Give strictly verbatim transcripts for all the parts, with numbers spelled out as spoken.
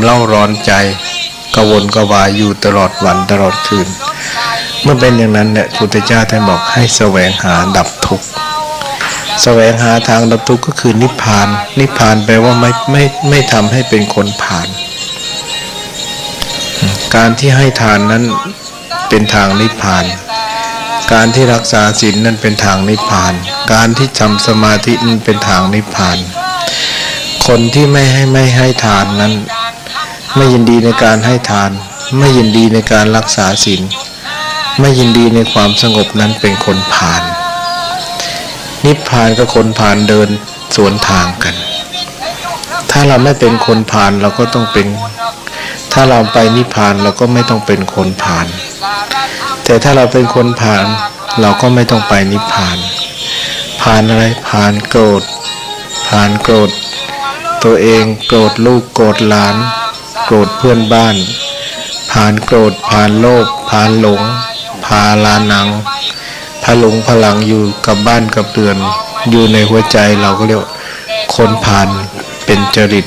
เร่าร้อนใจ กระวนกระวายอยู่ตลอดวันตลอดคืน เมื่อเป็นอย่างนั้นเนี่ย พุทธเจ้าท่านบอกให้แสวงหาดับทุกข์ แสวงหาทางดับทุกข์ก็คือนิพพาน นิพพานแปลว่าไม่ ไม่ ไม่ทำให้เป็นคนผาน การที่ให้ทานนั้นเป็นทางนิพพาน การที่รักษาศีลนั่นเป็นทางนิพพาน การที่ทำสมาธินั่นเป็นทางนิพพาน คนที่ไม่ให้ ไม่ให้ทานนั้น ไม่ยินดีในการให้ทาน ไม่ยินดีในการรักษาศีล ไม่ยินดีในความสงบนั้นเป็นคนผาน นิพพานกับคนผานเดินสวนทางกัน ถ้าเราไม่เป็นคนผานเราก็ต้องเป็น ถ้าเราไปนิพพานเราก็ไม่ต้องเป็นคนผาน แต่ถ้าเราเป็นคนผาน เราก็ไม่ต้องไปนิพพาน ผานอะไร ผานโกรธ ผานโกรธตัวเอง โกรธลูก โกรธหลาน โกรธเพื่อนบ้าน ผานโกรธ ผานโลภ ผานหลง ผาลานัง ผาหลงผาหลังอยู่กับบ้านกับเรือน อยู่ในหัวใจเราก็เรียกว่าคนผาน เป็นจริต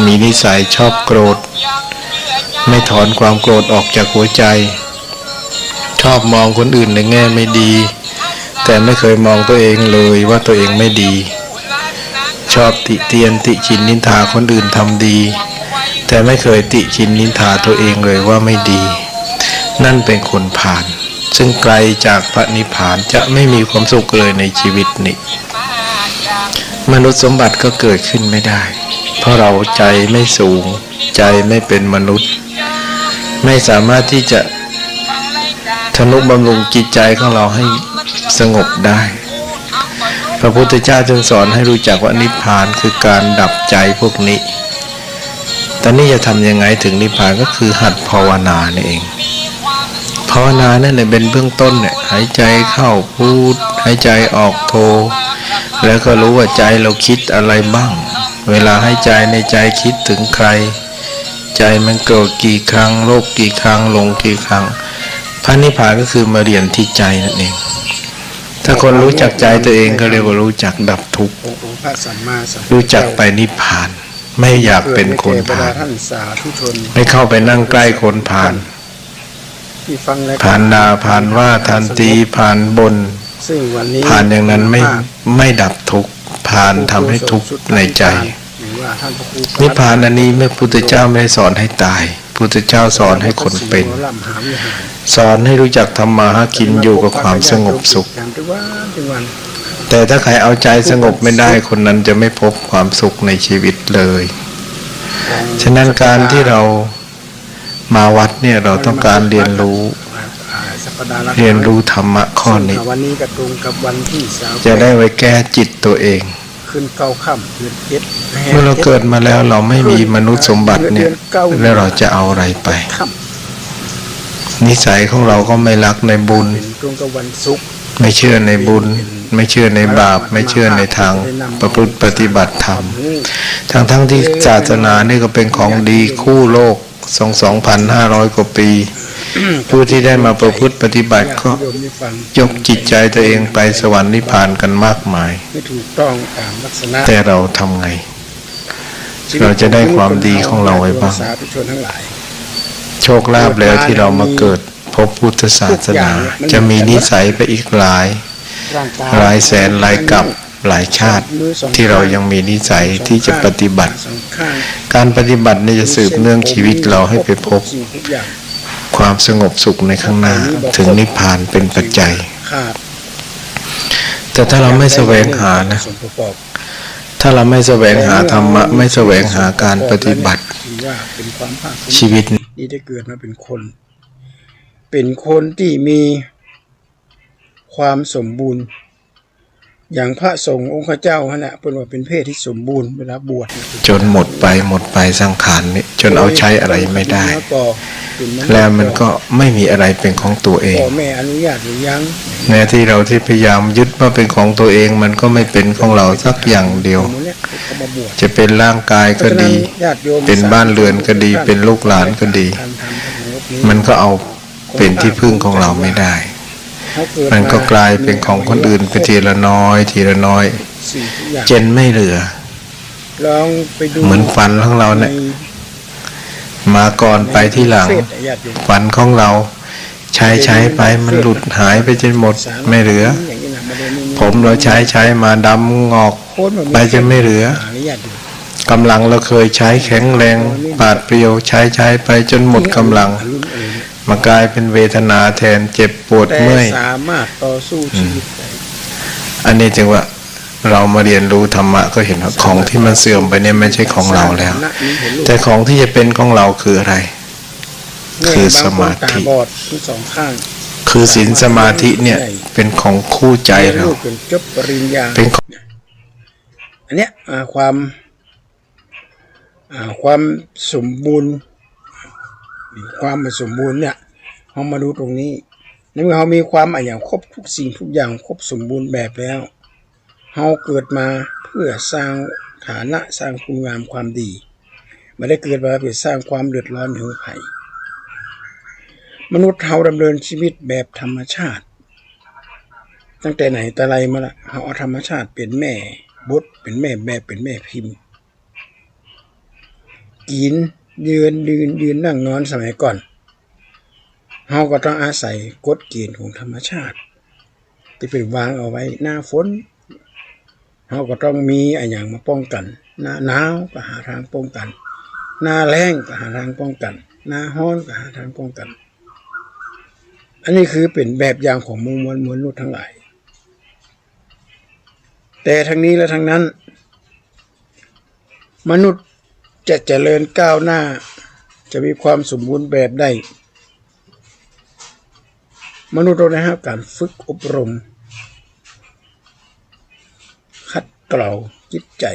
มีนิสัยชอบโกรธ ไม่ถอนความโกรธออกจากหัวใจ ชอบมองคนอื่นในแง่ไม่ดี แต่ไม่เคยมองตัวเองเลยว่าตัวเองไม่ดี ชอบติเตียนติฉินนินทาคนอื่นทำดี แต่ไม่เคยติฉินนินทาตัวเองเลยว่าไม่ดี นั่นเป็นคนผาน ซึ่งไกลจากพระนิพพาน จะไม่มีความสุขเลยในชีวิตนี้ มนุษย์สมบัติก็เกิดขึ้นไม่ได้ เพราะเราใจไม่สูง ใจไม่เป็นมนุษย์ ไม่สามารถที่จะทนุบำรุงจิตใจของเราให้สงบได้ พระพุทธเจ้าจึงสอนให้รู้จักว่านิพพานคือการดับใจพวกนี้ ตอนนี้จะทำยังไงถึงนิพพาน ก็คือหัดภาวนานั่นเอง ภาวนานั่นแหละเป็นเบื้องต้นเนี่ย หายใจเข้าพุท หายใจออกโท แล้วก็รู้ว่าใจเราคิดอะไรบ้าง เวลาหายใจในใจคิดถึงใคร ใจมันโกรธกี่ครั้ง โลภกี่ครั้ง หลงกี่ครั้ง พระนิพพานก็คือมาเรียนที่ใจนั่นเอง ถ้าคนรู้จักใจตัวเองก็เรียกว่ารู้จักดับทุกข์ องค์พระสัมมาสัมพุทธเจ้า รู้จักไปนิพพาน ไม่อยากเป็นคนผาน เกิดในเทวดาท่านสาธุชน ไม่เข้าไปนั่งใกล้คนผาน ที่ฟังรายการ ผานด่า ผานว่า ผานตี ผานบ่น ซึ่งวันนี้ ผานอย่างนั้นไม่ ไม่ดับทุกข์ ผานทำให้ทุกข์ในใจ หรือว่าท่านพระครู นิพพานอันนี้พระพุทธเจ้าไม่ได้สอนให้ตาย พุทธเจ้าสอนให้คนเป็น สอนให้รู้จักทำมาหากินอยู่กับความสงบสุข แต่ถ้าใครเอาใจสงบไม่ได้ คนนั้นจะไม่พบความสุขในชีวิตเลย ฉะนั้นการที่เรามาวัดเนี่ย เราต้องการเรียนรู้ เรียนรู้ธรรมะข้อนี้ ซึ่งวันนี้ก็ตรงกับวันที่สาม จะได้ไว้แก้จิตตัวเอง ขึ้นเก้าค่ำเดือนเจ็ด เมื่อเราเกิดมาแล้วเราไม่มีมนุษย์สมบัติเนี่ย เดือนเก้า แล้วเราจะเอาอะไรไป ค่ำ นิสัยของเราก็ไม่รักในบุญ เป็นตรงกับวันศุกร์ ไม่เชื่อในบุญ ไม่เชื่อในบาป ไม่เชื่อในทางประพฤติปฏิบัติธรรม ทั้งๆที่ศาสนานี่ก็เป็นของดีคู่โลก สอง สองพันห้าร้อยกว่าปี ผู้ที่ได้มาประพฤติปฏิบัติก็ยกจิตใจตัวเองไปสวรรค์นิพพานกันมากมาย ไม่ถูกต้องตามลักษณะ แต่เราทำไง เราจะได้ความดีของเราไว้บ้าง สาธุชนทั้งหลาย โชคลาภแล้วที่เรามาเกิดพบพุทธศาสนา จะมีนิสัยไปอีกหลาย ร่างกาย หลายแสนหลายกัป หลายชาติ ที่เรายังมีนิสัยที่จะปฏิบัติ การปฏิบัตินี่จะสืบเนื่องชีวิตเราให้ไปพบความสงบสุขในข้างหน้า ถึงนิพพานเป็นปัจจัย แต่ถ้าเราไม่แสวงหานะ ถ้าเราไม่แสวงหาธรรมะ ไม่แสวงหาการปฏิบัติ ชีวิตนี้ได้เกิดมาเป็นคน เป็นคนที่มีความสมบูรณ์ อย่างพระสงฆ์องค์เจ้าหั่นแหละ เปิ้นว่าเป็นเพศที่สมบูรณ์ เวลาบวชเนี่ย จนหมดไป หมดไปสังขารนี่ จนเอาใช้อะไรไม่ได้ แล้วมันก็ไม่มีอะไรเป็นของตัวเอง พ่อแม่อนุญาตหรือยัง แม้ที่เราที่พยายามยึดมาเป็นของตัวเอง มันก็ไม่เป็นของเราสักอย่างเดียว จะเป็นร่างกายก็ดี เป็นบ้านเรือนก็ดี เป็นลูกหลานก็ดี มันก็เอาเป็นที่พึ่งของเราไม่ได้ มันก็กลายเป็นของคนอื่นไปทีละน้อย ทีละน้อย จนไม่เหลือ เหมือนฟันของเราเนี่ย มาก่อนไปทีหลัง ฝันของเราใช้ใช้ไปมันหลุดหายไปจนหมดไม่เหลือ ผมเราใช้ใช้มาดำงอกไปจนไม่เหลือ กำลังเราเคยใช้แข็งแรงปราดเปรียว ใช้ใช้ไปจนหมดกำลัง มากลายเป็นเวทนาแทนเจ็บปวดเมื่อย แต่สามารถต่อสู้ชีวิตได้ อันนี้จึงว่าเรามาเรียนรู้ธรรมะก็เห็นว่าของที่มันเสื่อมไปเนี่ยไม่ใช่ของเราแล้ว แต่ของที่จะเป็นของเราคืออะไร คือสมาธิ คือศีลสมาธิเนี่ยเป็นของคู่ใจเรา เป็นของ อันเนี้ย อ่า ความ อ่า ความสมบูรณ์ ความสมบูรณ์เนี่ย เฮามาดูตรงนี้ ในเมื่อเฮามีความอะหยังครบทุกสิ่งทุกอย่าง ครบสมบูรณ์แบบแล้ว เฮาเกิดมาเพื่อสร้างฐานะ สร้างคุณงามความดี บ่ได้เกิดมาเพื่อสร้างความเดือดร้อนหื้อใผ มนุษย์เฮาดำเนินชีวิตแบบธรรมชาติ ตั้งแต่ไหนแต่ไรมาละ เฮาเอาธรรมชาติเป็นแม่บท เป็นแม่แบบ เป็นแม่พิมพ์ กิ๋น ยืน ยืน ยืน นั่ง นอน สมัยก่อน เฮาก็ต้องอาศัยกฎเกณฑ์ของธรรมชาติ ตี้เปิ้นวางเอาไว้ หน้าฝน เฮาก็ต้องมีอะหยังมาป้องกัน หน้าหนาวก็หาทางป้องกัน หน้าแล้งก็หาทางป้องกัน หน้าฮ้อนก็หาทางป้องกัน อันนี้คือเป๋นแบบอย่างของหมู่มวลมนุษย์ตังหลาย แต่ทั้งนี้และทั้งนั้น มนุษย์จะเจริญก้าวหน้า จะมีความสมบูรณ์แบบได้ มนุษย์ต้องได้ฮับก๋านฝึกอบรม ขัดเกลาจิตใจ๋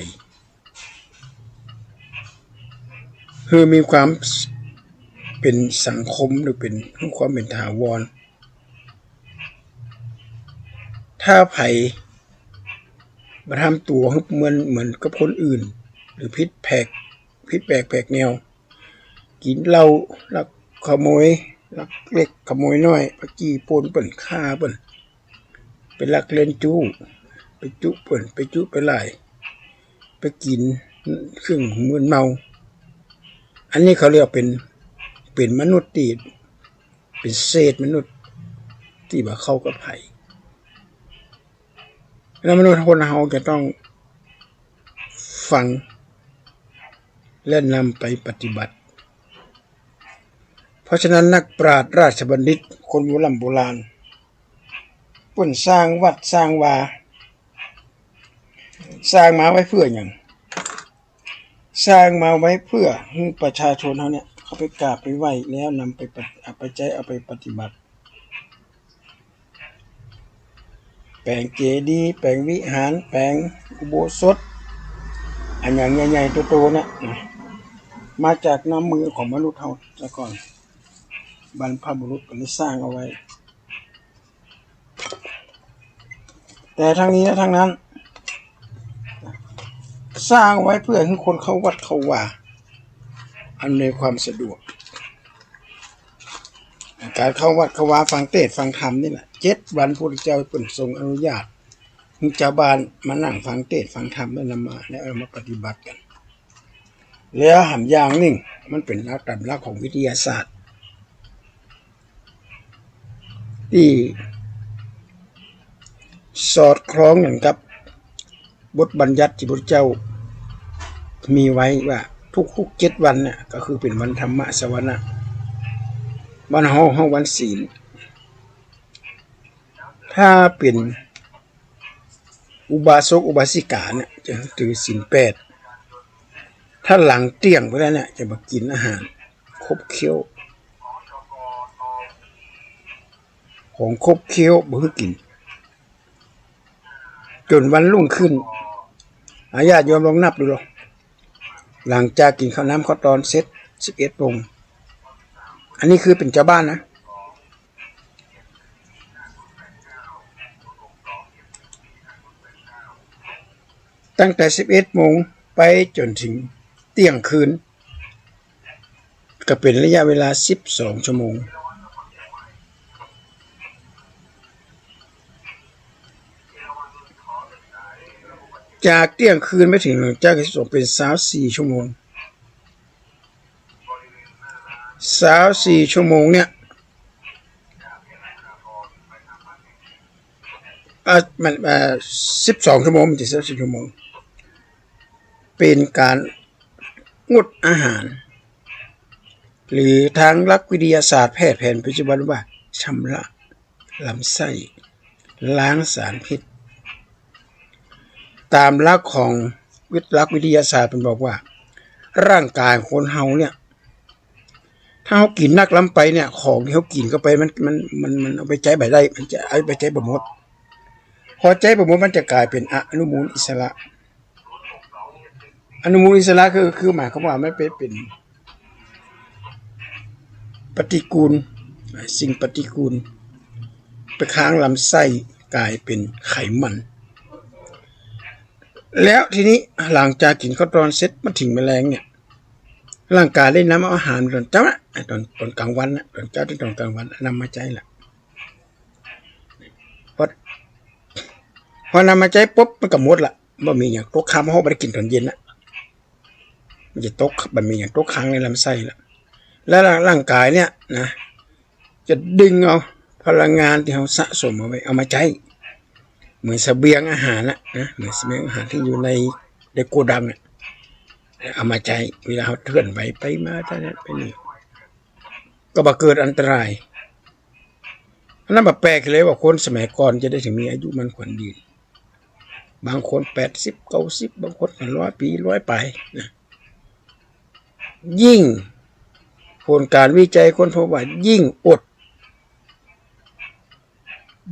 หื้อมีความเป๋นสังคม หรือเป๋น หื้อความเป๋นถาวร ถ้าใผบ่ทำตั๋วหื้อเหมือน เหมือนกับคนอื่น หรือผิดแผก ผิดแปลกแผกแนว กิ๋นเหล้า ลักขโมย ลักเล็กขโมยน้อย ไปจี้ปล้นเปิ้น ฆ่าเปิ้น ไปลักเล่นจู๊ ไปจุ๊เปิ้น ไปจุ๊ไปหล้าย ไปกิ๋นเครื่องมึนเมา อันนี้เขาเรียกเป๋น เป๋นมนุษย์ตี้ เป๋นเศษมนุษย์ตี้บ่เข้ากับใผ แล้วมนุษย์คนเฮาจะต้องฟัง และนำไปปฏิบัติ เพราะฉะนั้นนักปราชญ์ราชบัณฑิต คนโบร่ำโบราณ เปิ้นสร้างวัดสร้างวา สร้างมาไว้เพื่อหยัง สร้างมาไว้เพื่อหื้อประชาชนเฮาเนี่ย เข้าไปกราบไปไหว้ แล้วนำไปปฏิ เอาไปใจ๊ เอาไปปฏิบัติ แป๋งเจดีย์ แป๋งวิหาร แป๋งอุโบสถ อะหยังใหญ่ๆ โตๆ เนี่ยนะ มาจากน้ำมือของมนุษย์เฮาแต่ก่อน บรรพบุรุษเปิ้นได้สร้างเอาไว้ แต่ทั้งนี้และทั้งนั้น สร้างไว้เพื่อหื้อคนเข้าวัดเข้าวา อำนวยความสะดวก ก๋านเข้าวัดเข้าวาฟังเตสน์ฟังธรรมนี่แหละ เจ็ดวันพุทธเจ้าเปิ้นทรงอนุญาตหื้อจาวบ้านมานั่งฟังเตสน์ฟังธรรม แล้วนำมา แล้วเอามาปฏิบัติกั๋น แล้วแหมอย่างนึ่ง มันเป๋นหลักต๋ามหลักของวิทยาศาสตร์ ตี้สอดคล้องกั๋นกับบทบัญญัติตี้พระพุทธเจ้ามีไว้ว่าทุกๆ เจ็ดวันเนี่ย ก็คือเป๋นวันธรรมสวนะ วันฮ้อง ฮ้องวันศีล ถ้าเป๋น อุบาสกอุบาสิกาเนี่ยจะถือศีลแปด ถ้าหลังเตี้ยงไปแล้วเนี่ยจะบ่กิ๋นอาหารขบเคี้ยว ของขบเคี้ยวบ่หื้อกิ๋น จ๋นวันรุ่งขึ้น อา ญาติโยมลองนับดูลอ หลังจากกิ๋นข้าวน้ำข้าวตอนเสร็จ สิบเอ็ดโมง อันนี้คือเป๋นจาวบ้านนะ ตั้งแต่สิบเอ็ดโมงไปจ๋นเถิงเตี้ยงคืน ก็เป๋นระยะเวลาสิบสองชั่วโมง จากเตี้ยงคืนไปเถิงหลังจากสิบสองเป๋นซาวสี่ชั่วโมง ซาวสี่ชั่วโมงเนี่ย อ่ะ มัน อ่า สิบสองชั่วโมง มันจะซาวสี่ชั่วโมง เป๋นก๋านงดอาหาร หรือต๋ามหลักวิทยาศาสตร์แพทย์แผนปัจจุบันว่าชำระลำไส้ ล้างสารพิษ ต๋ามหลักของวิท- หลักวิทยาศาสตร์เปิ้นบอกว่า ร่างก๋ายคนเฮาเนี่ย ถ้าเฮากิ๋นนักล้ำไปเนี่ย ของตี้เฮากิ๋นเข้าไปมัน มัน มัน มันเอาไปใจ๊บ่ได้ มันจะเอาไปใจ๊บ่หมด พอใจ๊บ่หมดมันจะก๋ายเป๋นอนุมูลอิสระ อนุมูลอิสระคือ คือหมายความว่ามันไปเป๋นปฏิกูล สิ่งปฏิกูล ไปค้างลำไส้ก๋ายเป๋นไขมัน แล้วทีนี้หลังจากกิ๋นข้าวตอนเสร็จมาเถิงแมลงเนี่ย ร่างก๋ายได้นำเอาอาหารต๋อนเจ๊าอะ ต๋อน ต๋อนก๋างวันนะ ต๋อนเจ๊าเถิงต๋อนก๋างวันนำมาใจ๊ละ พอ พอนำมาใจ๊ปุ๊บมันก็หมดละ บ่มีหยัง ตกค่ำเฮาบ่ได้กิ๋นต๋อนเย็นนะ มันจะตก บ่มีหยังตกค้างในลำไส้ละ แล้วร่างก๋ายเนี่ยนะ จะดึงเอาพลังงานตี้เฮาสะสมเอาไว้ เอามาใจ๊ เหมือนเสบียงอาหารน่ะนะ เหมือนเสบียงอาหารตี้อยู่ใน ในโกดังน่ะ เอามาใจ๊ เวลาเฮาเคลื่อนไหวไปมา ไปนั่นไปนี่ ก็บ่เกิดอันตราย อันนั้นบ่แปลกเลยว่าคนสมัยก่อนจะได้เถิงมีอายุมั่นขวัญยืน บางคนแปดสิบ เก้าสิบ บางคนก็ร้อยปี ร้อยปลายนะ ยิ่งผลก๋านวิจัยค้นพบว่ายิ่งอด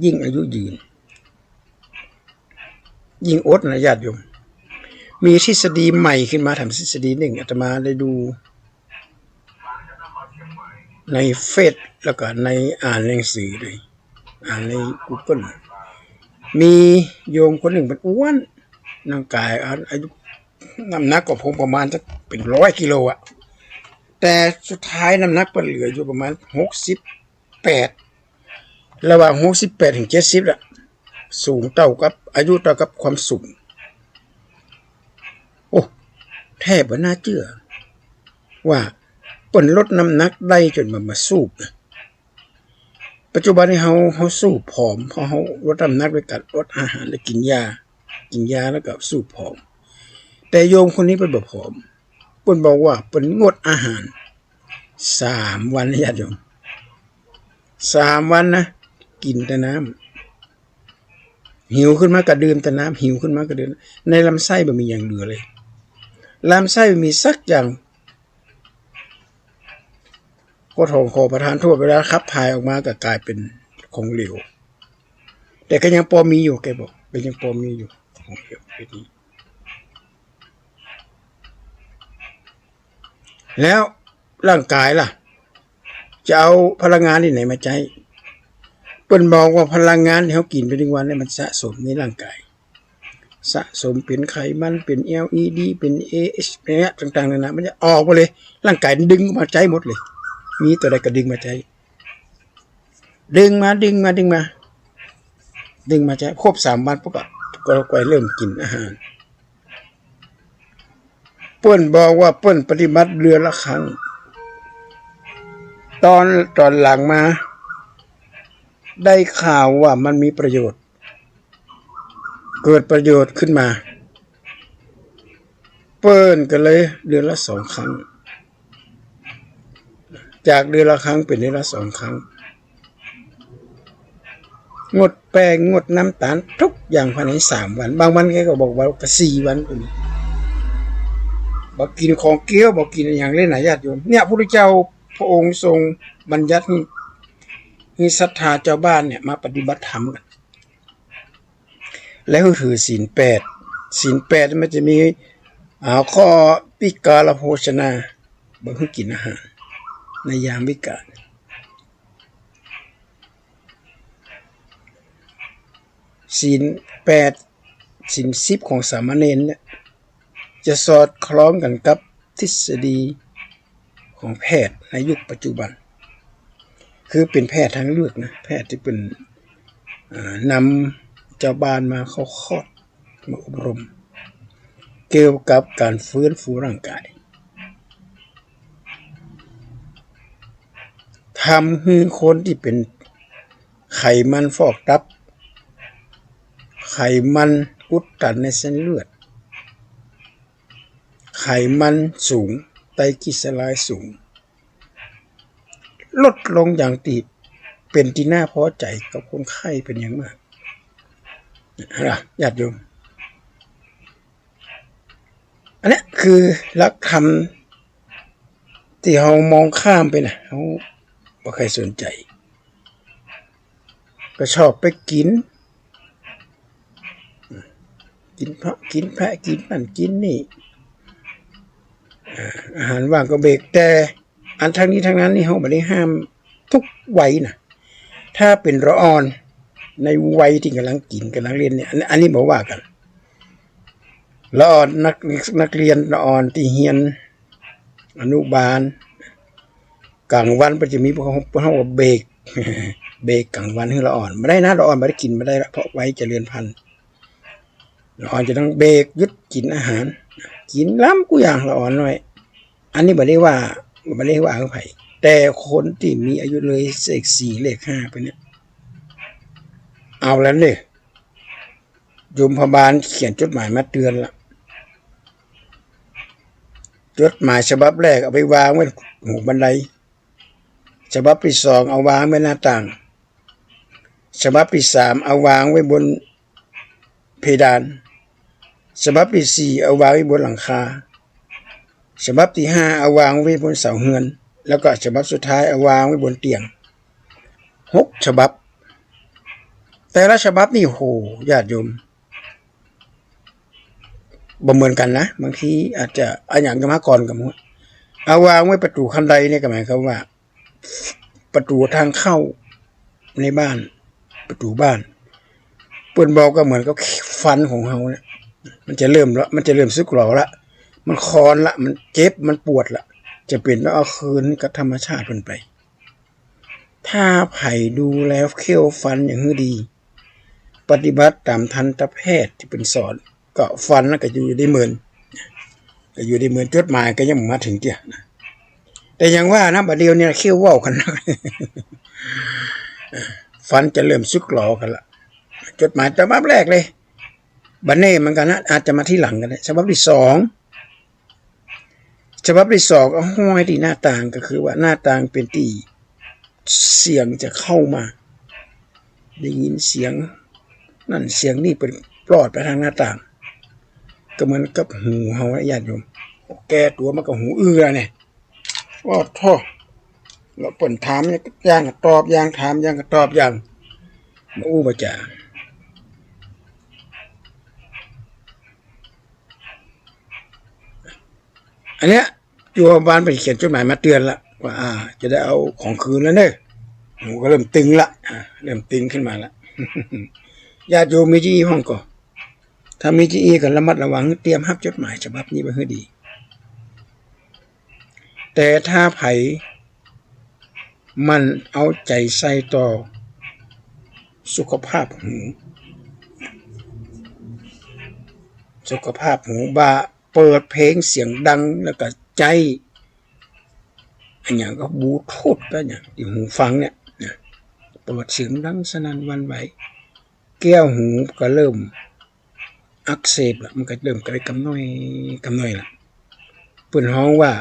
ยิ่งอายุยืน ยิ่งอดนะญาติโยม มีทฤษฎีใหม่ขึ้นมา แถมทฤษฎีนึ่ง อาตมาได้ดูในเฟซ แล้วก็ในอ่านหนังสือเลย อ่านในกูเกิล มีโยมคนนึ่งเปิ้นอ้วน ร่างก๋าย อายุ น้ำหนักก็คงประมาณสักเป๋นร้อยกิโลอะ แต่สุดท้ายน้ำหนักเปิ้นเหลืออยู่ประมาณหกสิบแปด ระหว่างหกสิบแปดถึงเจ็ดสิบอะ สูงเต้ากับ อายุเต้ากับความสูง โอ้ แทบบ่น่าเจื้อ ว่าเปิ้นลดน้ำหนักได้จ๋นบ่มาสูบนะ ปัจจุบันนี้เฮา เฮาสูบผอม เพราะเฮาลดน้ำหนักด้วยก๋านอดอาหารและกิ๋นยา กิ๋นยาแล้วก็สูบผอม แต่โยมคนนี้เปิ้นบ่ผอม เปิ้นบอกว่าเปิ้นงดอาหารสามวันนะญาติโยม สามวันนะ กิ๋นแต่น้ำ หิวขึ้นมาก็ดื่มแต่น้ำ หิวขึ้นมาก็ดื่ม ในลำไส้บ่มีหยังเหลือเลย ลำไส้บ่มีสักอย่าง ก็ท้องก็ประทานโทษ เวลาขับถ่ายออกมาก็ก๋ายเป๋นของเหลว แต่ก็ยังปอมีอยู่ แกบอก ก็ยังปอมีอยู่ ของเหลว แล้วร่างก๋ายล่ะ จะเอาพลังงานตี้ไหนมาใจ๊ เปิ้นบอกว่าพลังงานตี้เฮากิ๋นไปตึงวันเนี่ยมันสะสมในร่างก๋าย สะสมเป๋นไขมัน เป๋นแอลอีดี เป๋นเอเอช เนี่ย ต่างๆ นานา มันจะออกหมดเลย ร่างก๋ายดึงมาใจ๊หมดเลย มีตั๋วใดก็ดึงมาใจ๊ ดึงมา ดึงมา ดึงมา ดึงมาใจ๊ ครบสามวันปุ๊บอะ ก็ ก็เริ่มกิ๋นอาหาร เปิ้นบอกว่าเปิ้นปฏิบัติเดือนละครั้ง ต๋อน ต๋อนหลังมา ได้ข่าวว่ามันมีประโยชน์ เกิดประโยชน์ขึ้นมา เปิ้นก็เลยเดือนละสองครั้ง จากเดือนละครั้งเป๋นเดือนละสองครั้ง งดแป้ง งดน้ำต๋าล ทุกอย่างภายในสามวัน บางวันแกก็บอกว่าก็สี่วันก็มี บ่กิ๋นของเกี้ยว บ่กิ๋นอะหยังเลยนะญาติโยม เนี่ย พระพุทธเจ้าพระองค์ทรงบัญญัติหื้อ หื้อศรัทธาจาวบ้านเนี่ยมาปฏิบัติธรรมกั๋น แล้วหื้อถือศีลแปด ศีลแปดมันจะมี อ่า ข้อวิกาลโภชนา บ่หื้อกิ๋นอาหารในยามวิกาล ศีลแปด ศีลสิบของสามเณรเนี่ย จะสอดคล้องกั๋นกับทฤษฎีของแพทย์ในยุคปัจจุบัน คือเป๋นแพทย์ทางเลือกนะ แพทย์ตี้เปิ้น อ่า นำจาวบ้านมาเข้าคอร์ส มาอบรม เกี่ยวกับก๋านฟื้นฟูร่างก๋าย เ ทำหื้อคนตี้เป๋นไขมันฟอกตับ ไขมันอุดตันในเส้นเลือด ไขมันสูง ไตรกลีเซอไรด์สูง ลดลงอย่างตี้เป๋นตี้น่าพอใจ๋กับคนไข้เป๋นอย่างมาก นะ ญาติโยม อันเนี้ยคือหลักธรรมตี้เฮามองข้ามไปนะ เฮาบ่ใค่สนใจ๋ ก็ชอบไปกิ๋น กิ๋นแพะ กิ๋นแพะ กิ๋นนั่นกิ๋นนี่ อ่า อาหารว่างก็เบรก แต่ อันทั้งนี้ทั้งนั้นนี่เฮาบ่ได้ห้ามกู้วัยนะ ถ้าเป๋นละอ่อนในวัยตี้ก่ำลังกิ๋นก่ำลังเล่นเนี่ย อัน อันนี้บ่ว่ากั๋น ละอ่อนนัก นักเรียนละอ่อนตี้เฮียนอนุบาล ก๋างวันเปิ้นจะมี พวกเฮา พวกเฮาว่าเบรก เบรกก๋างวันหื้อละอ่อน บ่ได้นะ ละอ่อนบ่ได้กิ๋นบ่ได้ละ เพราะวัยเจริญพันธุ์ ละอ่อนจะต้องเบรก หยุดกิ๋นอาหาร กิ๋นล้ำกู้อย่างละอ่อนน้อย อันนี้บ่ได้ว่า บ่ได้ว่าหื้อใผ แต่คนตี้มีอายุเลยเลขสี่เลขห้าไปเนี่ย เอาแล้วเนี่ย ยมพบาลเขียนจดหมายมาเตือนละ จดหมายฉบับแรกเอาไปวางไว้หัวบันได ฉบับตี้สองเอาวางไว้หน้าต่าง ฉบับตี้สามเอาวางไว้บนเพดาน ฉบับตี้สี่เอาวางไว้บนหลังคา ฉบับตี้ห้าเอาวางไว้บนเสาเฮือน แล้วก็ฉบับสุดท้ายเอาวางไว้บนเตียง หกฉบับ แต่ละฉบับนี่ โห ญาติโยม บ่เหมือนกั๋นนะ บางทีอาจจะอะหยังจะมาก่อนก็บ่ฮู้ เอาวางไว้ประตู๋คันไดเนี่ยก็หมายความว่า ประตู๋ทางเข้าในบ้าน ประตู๋บ้าน เปิ้นบอกก็เหมือนกับฟันของเฮาเนี่ย มันจะเริ่มละ มันจะเริ่มสึกหลอละ มันคอนละ มันเจ็บ มันปวดละ จะเป๋นต้องเอาคืนกับธรรมชาติเปิ้นไป ถ้าใผดูแลเขี้ยวฟันอย่างหื้อดี ปฏิบัติต๋ามทันตแพทย์ตี้เปิ้นสอน ก็ฟันนั้นก็อยู่ดีเหมือน ก็อยู่ดีเหมือน จดหมายก็ยังบ่มาเถิงเตื้อนะ แต่อย่างว่านะ บ่าเดี่ยวนี้เขี้ยวเว้ากั๋น ฟันจะเริ่มสึกหลอกั๋นละ จดหมายฉบับแรกเลย บ่าเน่เหมือนกั๋นนะ อาจจะมาทีหลังก็ได้ ฉบับตี้สอง ฉบับตี้สองเอาห้อยตี้หน้าต่าง ก็คือว่าหน้าต่างเป๋นตี้เสียงจะเข้ามา ได้ยินเสียงนั่นเสียงนี่เปิ้นปลอดไปตางหน้าต่าง ก็เหมือนกับหูเฮาอะญาติโยม แก่ตั๋วมากับหูอื้อแล้วเนี่ย โอ้โธ่ แล้วเปิ้นถามอย่างก็ตอบอย่าง ถามอย่างก็ตอบอย่าง บ่อู้บ่จ๋า อันเนี้ย ยมพบาลเปิ้นเขียนจดหมายมาเตือนละ ว่า อ่า จะได้เอาของคืนแล้วเน่อ หูก็เริ่มตึงละ อ่า เริ่มตึงขึ้นมาละ ญาติโยมมีจี้อี้พ่องก่อ ถ้ามีจี้อี้ก็ระมัดระวัง เตรียมฮับจดหมายฉบับนี้ไว้หื้อดี แต่ถ้าใผหมั่นเอาใจ๋ใส่ต่อสุขภาพหู สุขภาพหู บ่าเปิดเพลงเสียงดัง แล้วก็ใจ๊อะหยังก็บลูทูธก็อะหยังตี้หูฟังเนี่ยนะ เปิดเสียงดังสนั่นหวั่นไหว แก้วหูก็เริ่มอักเสบละ มันก็เริ่มกระเด็กกำน้อย กำน้อยละ เปิ้นฮ้องว่า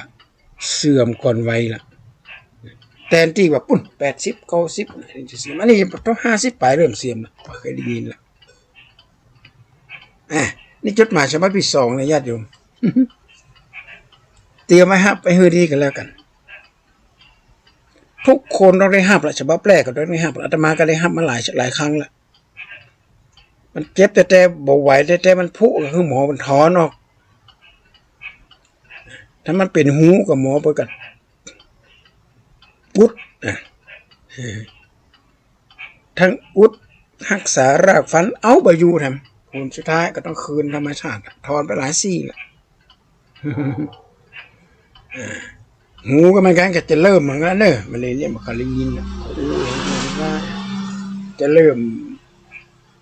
เสื่อมก่อนวัยละ แตนตี้ว่าปุ้น แปดสิบ เก้าสิบ อันนี้ต้องห้าสิบป๋ายเริ่มเสื่อมละ บ่เกยได้ยินละ อ่ะ นี่จดหมายฉบับตี้สองนะญาติโยม เตรียมไว้ฮับไว้หื้อดีก็แล้วกั๋น กู้คนต้องได้ฮับละ ฉบับแรกก็ต้องได้ฮับละ อาตมาก็ได้ฮับมาหลาย หลายครั้งละ มันเจ็บแต๊ๆ บ่ไหวแต๊ๆ มันผุก็คือหมอเปิ้นถอนออก ถ้ามันเป๋นหูก็หมอเปิ้นก็อุด อ่ะ ทั้งอุดฮักษารากฟัน เอาบ่อยู่แถม ผลสุดท้ายก็ต้องคืนธรรมชาติ ถอนไปหลายซี่ละ อ่า หูก็เหมือนกั๋น ก็จะเริ่มเหมือนกั๋นเน่อ บ่าเดี่ยวนี้บ่ค่อยได้ยินละ จะเริ่ม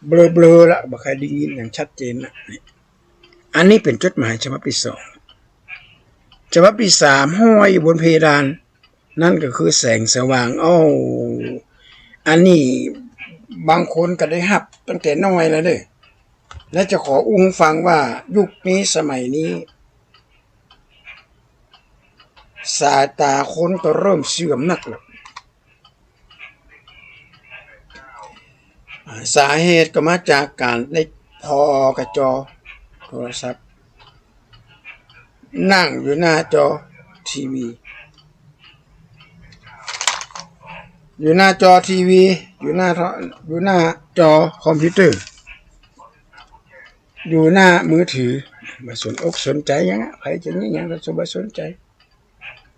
เบลอๆ ละ บ่ค่อยได้ยินอย่างชัดเจนละ อันนี้เป๋นจดหมายฉบับตี้สอง ฉบับตี้สามห้อยอยู่บนเพดาน นั่นก็คือแสงสว่าง เอ้า อันนี้บางคนก็ได้ฮับตั้งแต่น้อยแล้วเด้อ และจะขออู้หื้อฟังว่ายุคนี้สมัยนี้ สายตาคนก็เริ่มเสื่อมนักแล้ว อ่า สาเหตุก็มาจากการได้ผ่อกับจอโทรศัพท์ นั่งอยู่หน้าจอทีวี อยู่หน้าจอทีวี อยู่หน้าโท- อยู่หน้าจอคอมพิวเตอร์ อยู่หน้ามือถือ บ่สนอกสนใจ๋หยังอะ ใผจะมีหยังก็บ่สนใจ๋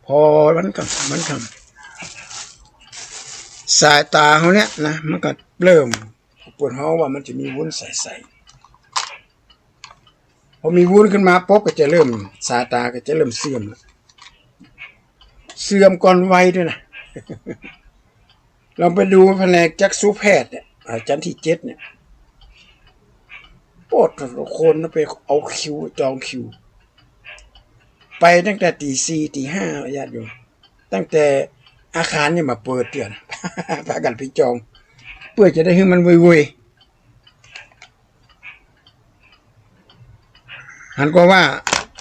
ผ่อวันค่ำวันค่ำ สายตาเฮาเนี่ยนะ มันก็เริ่ม เปิ้นฮ้องว่ามันจะมีวุ้นใสๆ พอมีวุ้นขึ้นมาปุ๊บก็จะเริ่ม สายตาก็จะเริ่มเสื่อมละ เสื่อมก่อนวัยด้วยนะ ลองไปดูแผนกจักษุแพทย์เนี่ย อ่า ชั้นที่เจ็ดเนี่ย โอ้ แต่ละคนนะไปเอาคิว จองคิว ไปตั้งแต่ตีสี่ ตีห้า ญาติโยม ตั้งแต่อาคารยังบ่เปิดเตื้อนะ พากั๋นไปจอง เปื้อจะได้หื้อมันไวๆ หันกว่าว่า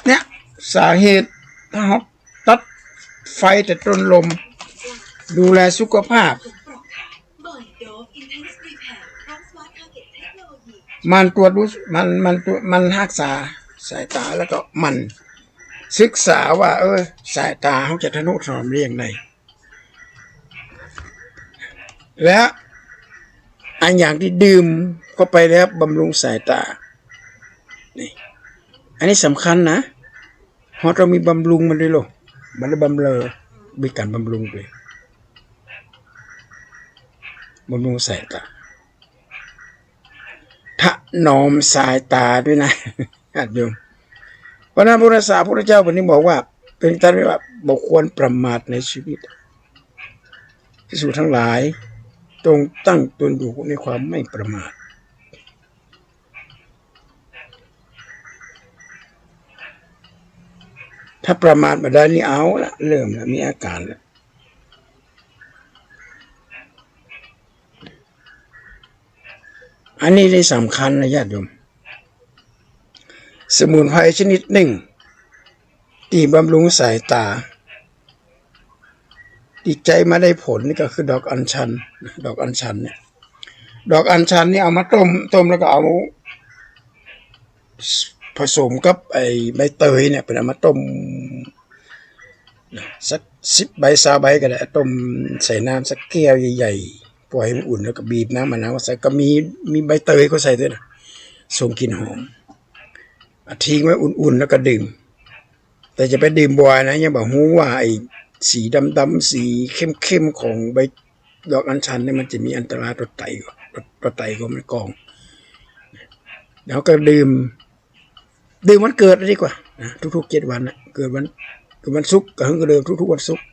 เนี่ย สาเหตุถ้าเฮาตัดไฟแต่ต้นลม ดูแลสุขภาพ มันตรวจดู มัน มันตรวจ มันฮักษาสายตา แล้วก็มันศึกษาว่า เออ สายตาเฮาจะทะนุถนอมได้อย่างไร และอันอย่างตี้ดื่มเข้าไปแล้วบำรุงสายตา นี่ อันนี้สำคัญนะ เฮาต้องมีบำรุงมันด้วยโลก บ่ได้บำเรอ มีก๋านบำรุงด้วย บำรุงสายตา ถนอมสายตาด้วยนะ ญาติโยม เพราะฉะนั้นพระพุทธศาสนา พระพุทธเจ้าเปิ้นนี่บอกว่า เปิ้นตรัสไว้ว่า บ่ควรประมาทในชีวิต ภิกษุทั้งหลาย จงตั้งตนอยู่ในความไม่ประมาท ถ้าประมาทบ่ได้นี่เอาละ เริ่มละ มีอาการละ อันนี้ได้สำคัญนะญาติโยม สมุนไพรชนิดหนึ่ง ตี้บำรุงสายตา ตี้ใจ๊มาได้ผลนี่ก็คือดอกอัญชัน ดอกอัญชันเนี่ย ดอกอัญชันนี่เอามาต้ม ต้มแล้วก็เอา ผสมกับไอ้ใบเตยเนี่ย เปิ้นเอามาต้ม สักสิบใบ ซาวใบก็ได้ ต้มใส่น้ำสักแก้วใหญ่ๆ ปล่อยหื้อมันอุ่น แล้วก็บีบน้ำมะนาวใส่ ก็มี มีใบเตยก็ใส่ด้วยนะ ส่งกลิ่นหอม อ่ะ ทิ้งไว้อุ่นๆ แล้วก็ดื่ม แต่จะไปดื่มบ่อยนะ ยังบ่ฮู้ว่าไอ้สีดำๆ สีเข้มๆ ของใบดอกอัญชันเนี่ย มันจะมีอันตรายต่อไตก่อ ต่อไตของมันก่อง แล้วก็ดื่ม ดื่มวันเกิดดีกว่านะ ทุกๆ เจ็ดวันนะ เกิดวัน เกิดวันศุกร์ก็หื้อก็ดื่มทุกๆ วันศุกร์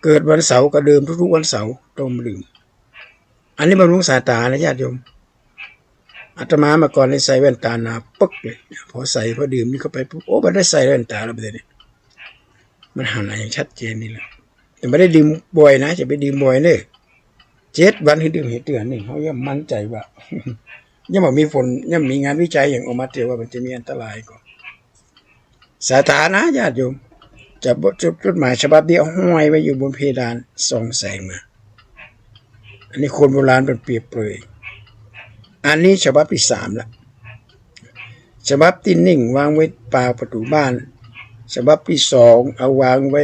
เกิดวันเสาร์ก็ดื่มทุกๆ วันเสาร์ ต้องดื่ม อันนี้บำรุงสายตานะญาติโยม อาตมาเมื่อก่อนนี่ใส่แว่นตาหนาปึ๊กเลย พอใส่ พอดื่มนี่เข้าไปปุ๊บ โอ้ บ่ได้ใส่แว่นตาแล้วบัดนี้ มันหันอย่างชัดเจนนี่แหละ แต่บ่ได้ดื่มบ่อยนะ จะไปดื่มบ่อยเน่อ เจ็ดวันหื้อดื่มหื้อเตื้อนี่ เฮายังมั่นใจ๋ว่า ยังบ่มีผล ยังมีงานวิจัยหยังออกมาเตื้อว่ามันจะมีอันตรายก่อ สายตานะญาติโยม จะบ่ จด จดหมายฉบับนี้เอาห้อยไว้อยู่บนเพดาน ส่องแสงมา อันนี้คนโบราณเปิ้นเปรียบเปรย อันนี้ฉบับตี้สามละ ฉบับตี้หนึ่งวางไว้ปากประตู๋บ้าน ฉบับตี้สองเอาวางไว้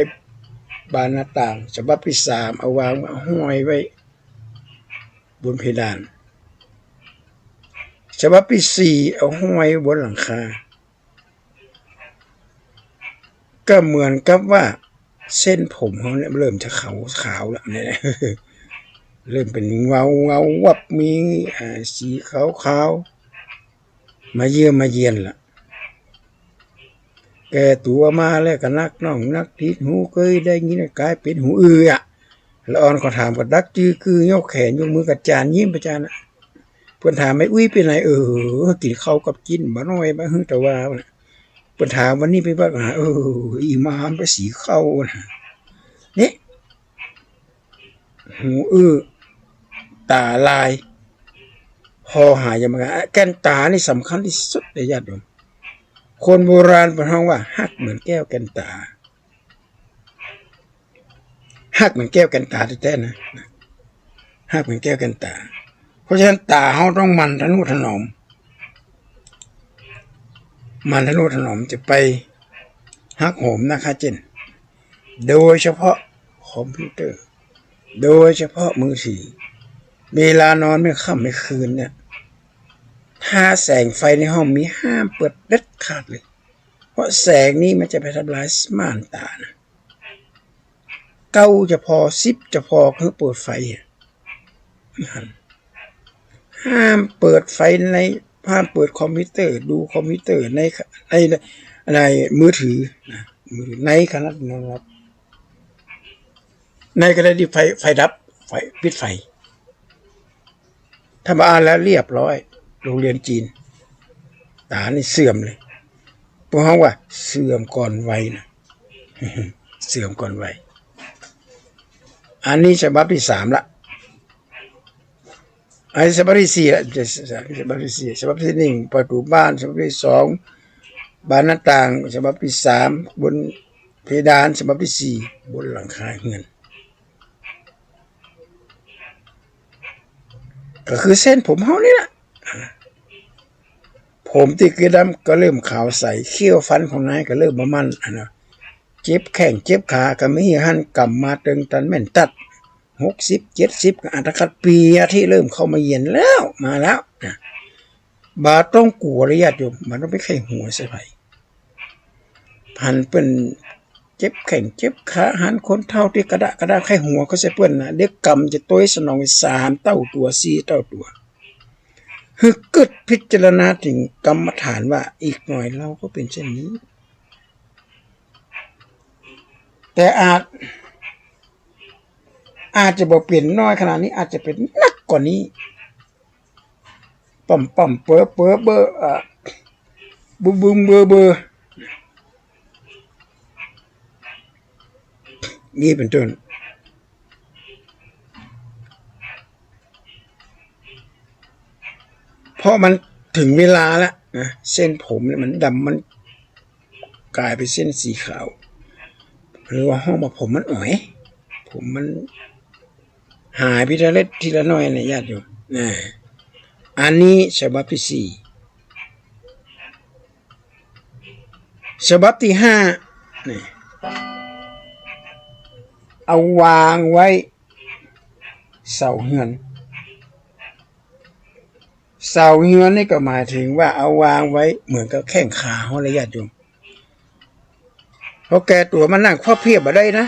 บานหน้าต่าง ฉบับตี้สามเอาวาง เอาห้อยไว้บนเพดาน ฉบับตี้สี่เอาห้อยบนหลังคา ก็เหมือนกับว่าเส้นผมเฮาเนี่ยเริ่มจะขาว ขาวแล้วเนี่ย เริ่มเป๋นเงา เงาวับ มี อ่า สีขาวๆ มาเยื่อมาเยียนละ แก่ตั๋วมาแล้วก็นักน้องนักทิศ หูเกยได้ยินกลายเป๋นหูอื้ออะ ละอ่อนก็ถามก็ดักจื้อกื้อ ยกแขนยกมือกับจานยิ้มไปจานน่ะ เปิ้นถาม "แม่อุ๊ยเป๋นไหน" "เออ กิ๋นข้าวกับจิ๊นบ่น้อยบ่หื้อ แต่ว่า" เปิ้นถาม "วันนี้ไปวัดมา" "เออ อี่หม่ามไปสีข้าว" นะ นี่ หูอื้อ ต๋าลาย คอหาย ยังบ่ แก่นต๋านี่สำคัญตี้สุดเลยญาติโยม คนโบราณเปิ้นฮ้องว่าฮักเหมือนแก้วแก่นต๋า ฮักเหมือนแก้วแก่นต๋าแต๊ๆ นะ ฮักเหมือนแก้วแก่นต๋า เพราะฉะนั้นต๋าเฮาต้องหมั่นทะนุถนอม หมั่นทะนุถนอม จะไปฮักโหมนะคะเจ้น โดยเฉพาะคอมพิวเตอร์ โดยเฉพาะมือถือ เวลานอนเมื่อค่ำเมื่อคืนเนี่ย ถ้าแสงไฟในห้องมีห้ามเปิดเด็ดขาดเลย เพราะแสงนี้มันจะไปทำลายม่านต๋านะ เก้าจะพอ สิบจะพอ คือเปิดไฟอะ ห้ามเปิดไฟใน ห้ามเปิดคอมพิวเตอร์ ดูคอมพิวเตอร์ใน ใน ในมือถือนะ มือถือในขณะนอนหลับ ในกรณีไฟ ไฟดับ ไฟ ปิดไฟ ถ้าบ่อ่านแล้วเรียบร้อย โรงเรียนจีน ต๋านี่เสื่อมเลย เปิ้นฮ้องว่าเสื่อมก่อนวัยนะ เสื่อมก่อนวัย อันนี้ฉบับตี้สามละ อันนี้ฉบับตี้สี่ละ ฉบับตี้สี่ ฉบับตี้หนึ่ง ประตู๋บ้าน ฉบับตี้สอง บานหน้าต่าง ฉบับตี้สาม บนเพดาน ฉบับตี้สี่ บนหลังคาเฮือน ก็คือเส้นผมเฮานี่แหละ ผมตี้เกยดำก็เริ่มขาวใส เขี้ยวฟันของนายก็เริ่มบ่มัน อันนะ เจ็บแข้งเจ็บขาก็มีหั้น กำมาเติงตันแม่นตัด หกสิบ เจ็ดสิบ ก็อาจจะขัดปีอะ ตี้เริ่มเข้ามาเยียนแล้ว มาแล้วนะ บ่ต้องกั๋วเลยญาติโยม บ่ต้องไปไข้หัวใส่ใผ หันเปิ้นเจ็บแข้งเจ็บขา หันคนเฒ่าตี้กระด้ากระด้า ไข้หัวเข้าใส่เปิ้นนะ เดี๋ยวกรรมจะตวยสนองสามเต้าตั๋ว สี่เต้าตั๋ว หื้อกึ๊ดพิจารณาเถิงกรรมฐานว่า อีกหน่อยเฮาก็เป๋นเช่นนี้ แต่อาจ อาจจะบ่เป๋นน้อยขนาดนี้ อาจจะเป๋นหนักกว่านี้ ป่ำๆ เป๋อๆ เบ้อ อ่า บึมๆ เบ้อๆ นี่เป๋นต้น เพราะมันเถิงเวลาแล้วนะ เส้นผมเนี่ยมันดำ มันก๋ายเป๋นเส้นสีขาว หรือว่าฮ้องว่าผมมันอ่อย ผมมันหายไปทีละเล็กทีละน้อยนะญาติโยมนะ อันนี้ฉบับตี้สี่ ฉบับตี้ห้า นี่ เอาวางไว้เสาเฮือน เสาเฮือนนี่ก็หมายเถิงว่าเอาวางไว้เหมือนกับแข้งขาเฮาเลยญาติโยม พอแก่ตั๋วมานั่งพับเพียบบ่ได้นะ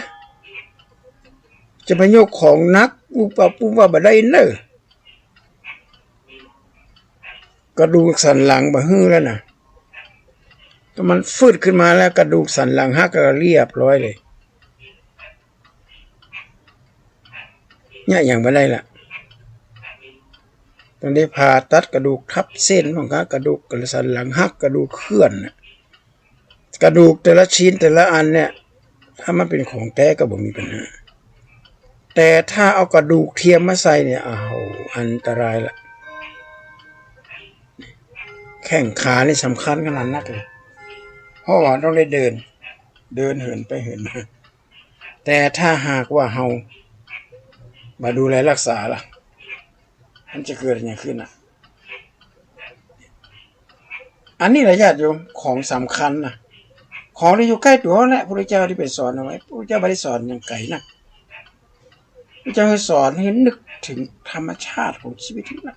จะไปยกของหนักปุ๊บปั๊บปุ๊บปั๊บบ่ได้เน่อ กระดูกสันหลังบ่หื้อแล้วนะ ถ้ามันฟืดขึ้นมาแล้วกระดูกสันหลังหักก็เรียบร้อยเลย เนี่ยยังบ่ได้ละ ต้องได้ผ่าตัดกระดูกทับเส้นบ้างครับ กระดูกสันหลังหัก กระดูกเคลื่อนน่ะ กระดูกแต่ละชิ้นแต่ละอันเนี่ย ถ้ามันเป๋นของแต๊ก็บ่มีปัญหา แต่ถ้าเอากระดูกเทียมมาใส่เนี่ย อ้าว อันตรายละ แข้งขานี่สำคัญขนาดนักเลย เพราะว่าต้องได้เดิน เดินเหินไปเหินมา แต่ถ้าหากว่าเฮาบ่ดูแลรักษาล่ะ มันจะเกิดอะหยังขึ้นน่ะ อันนี้แหละญาติโยม ของสำคัญนะ ของตี้อยู่ใก้ตั๋วแหละ พระพุทธเจ้าตี้ไปสอนเอาไว้ พระพุทธเจ้าบ่ได้สอนอย่างไก๋นะ พระพุทธเจ้าสอนหื้อนึกเถิงธรรมชาติของชีวิตนะ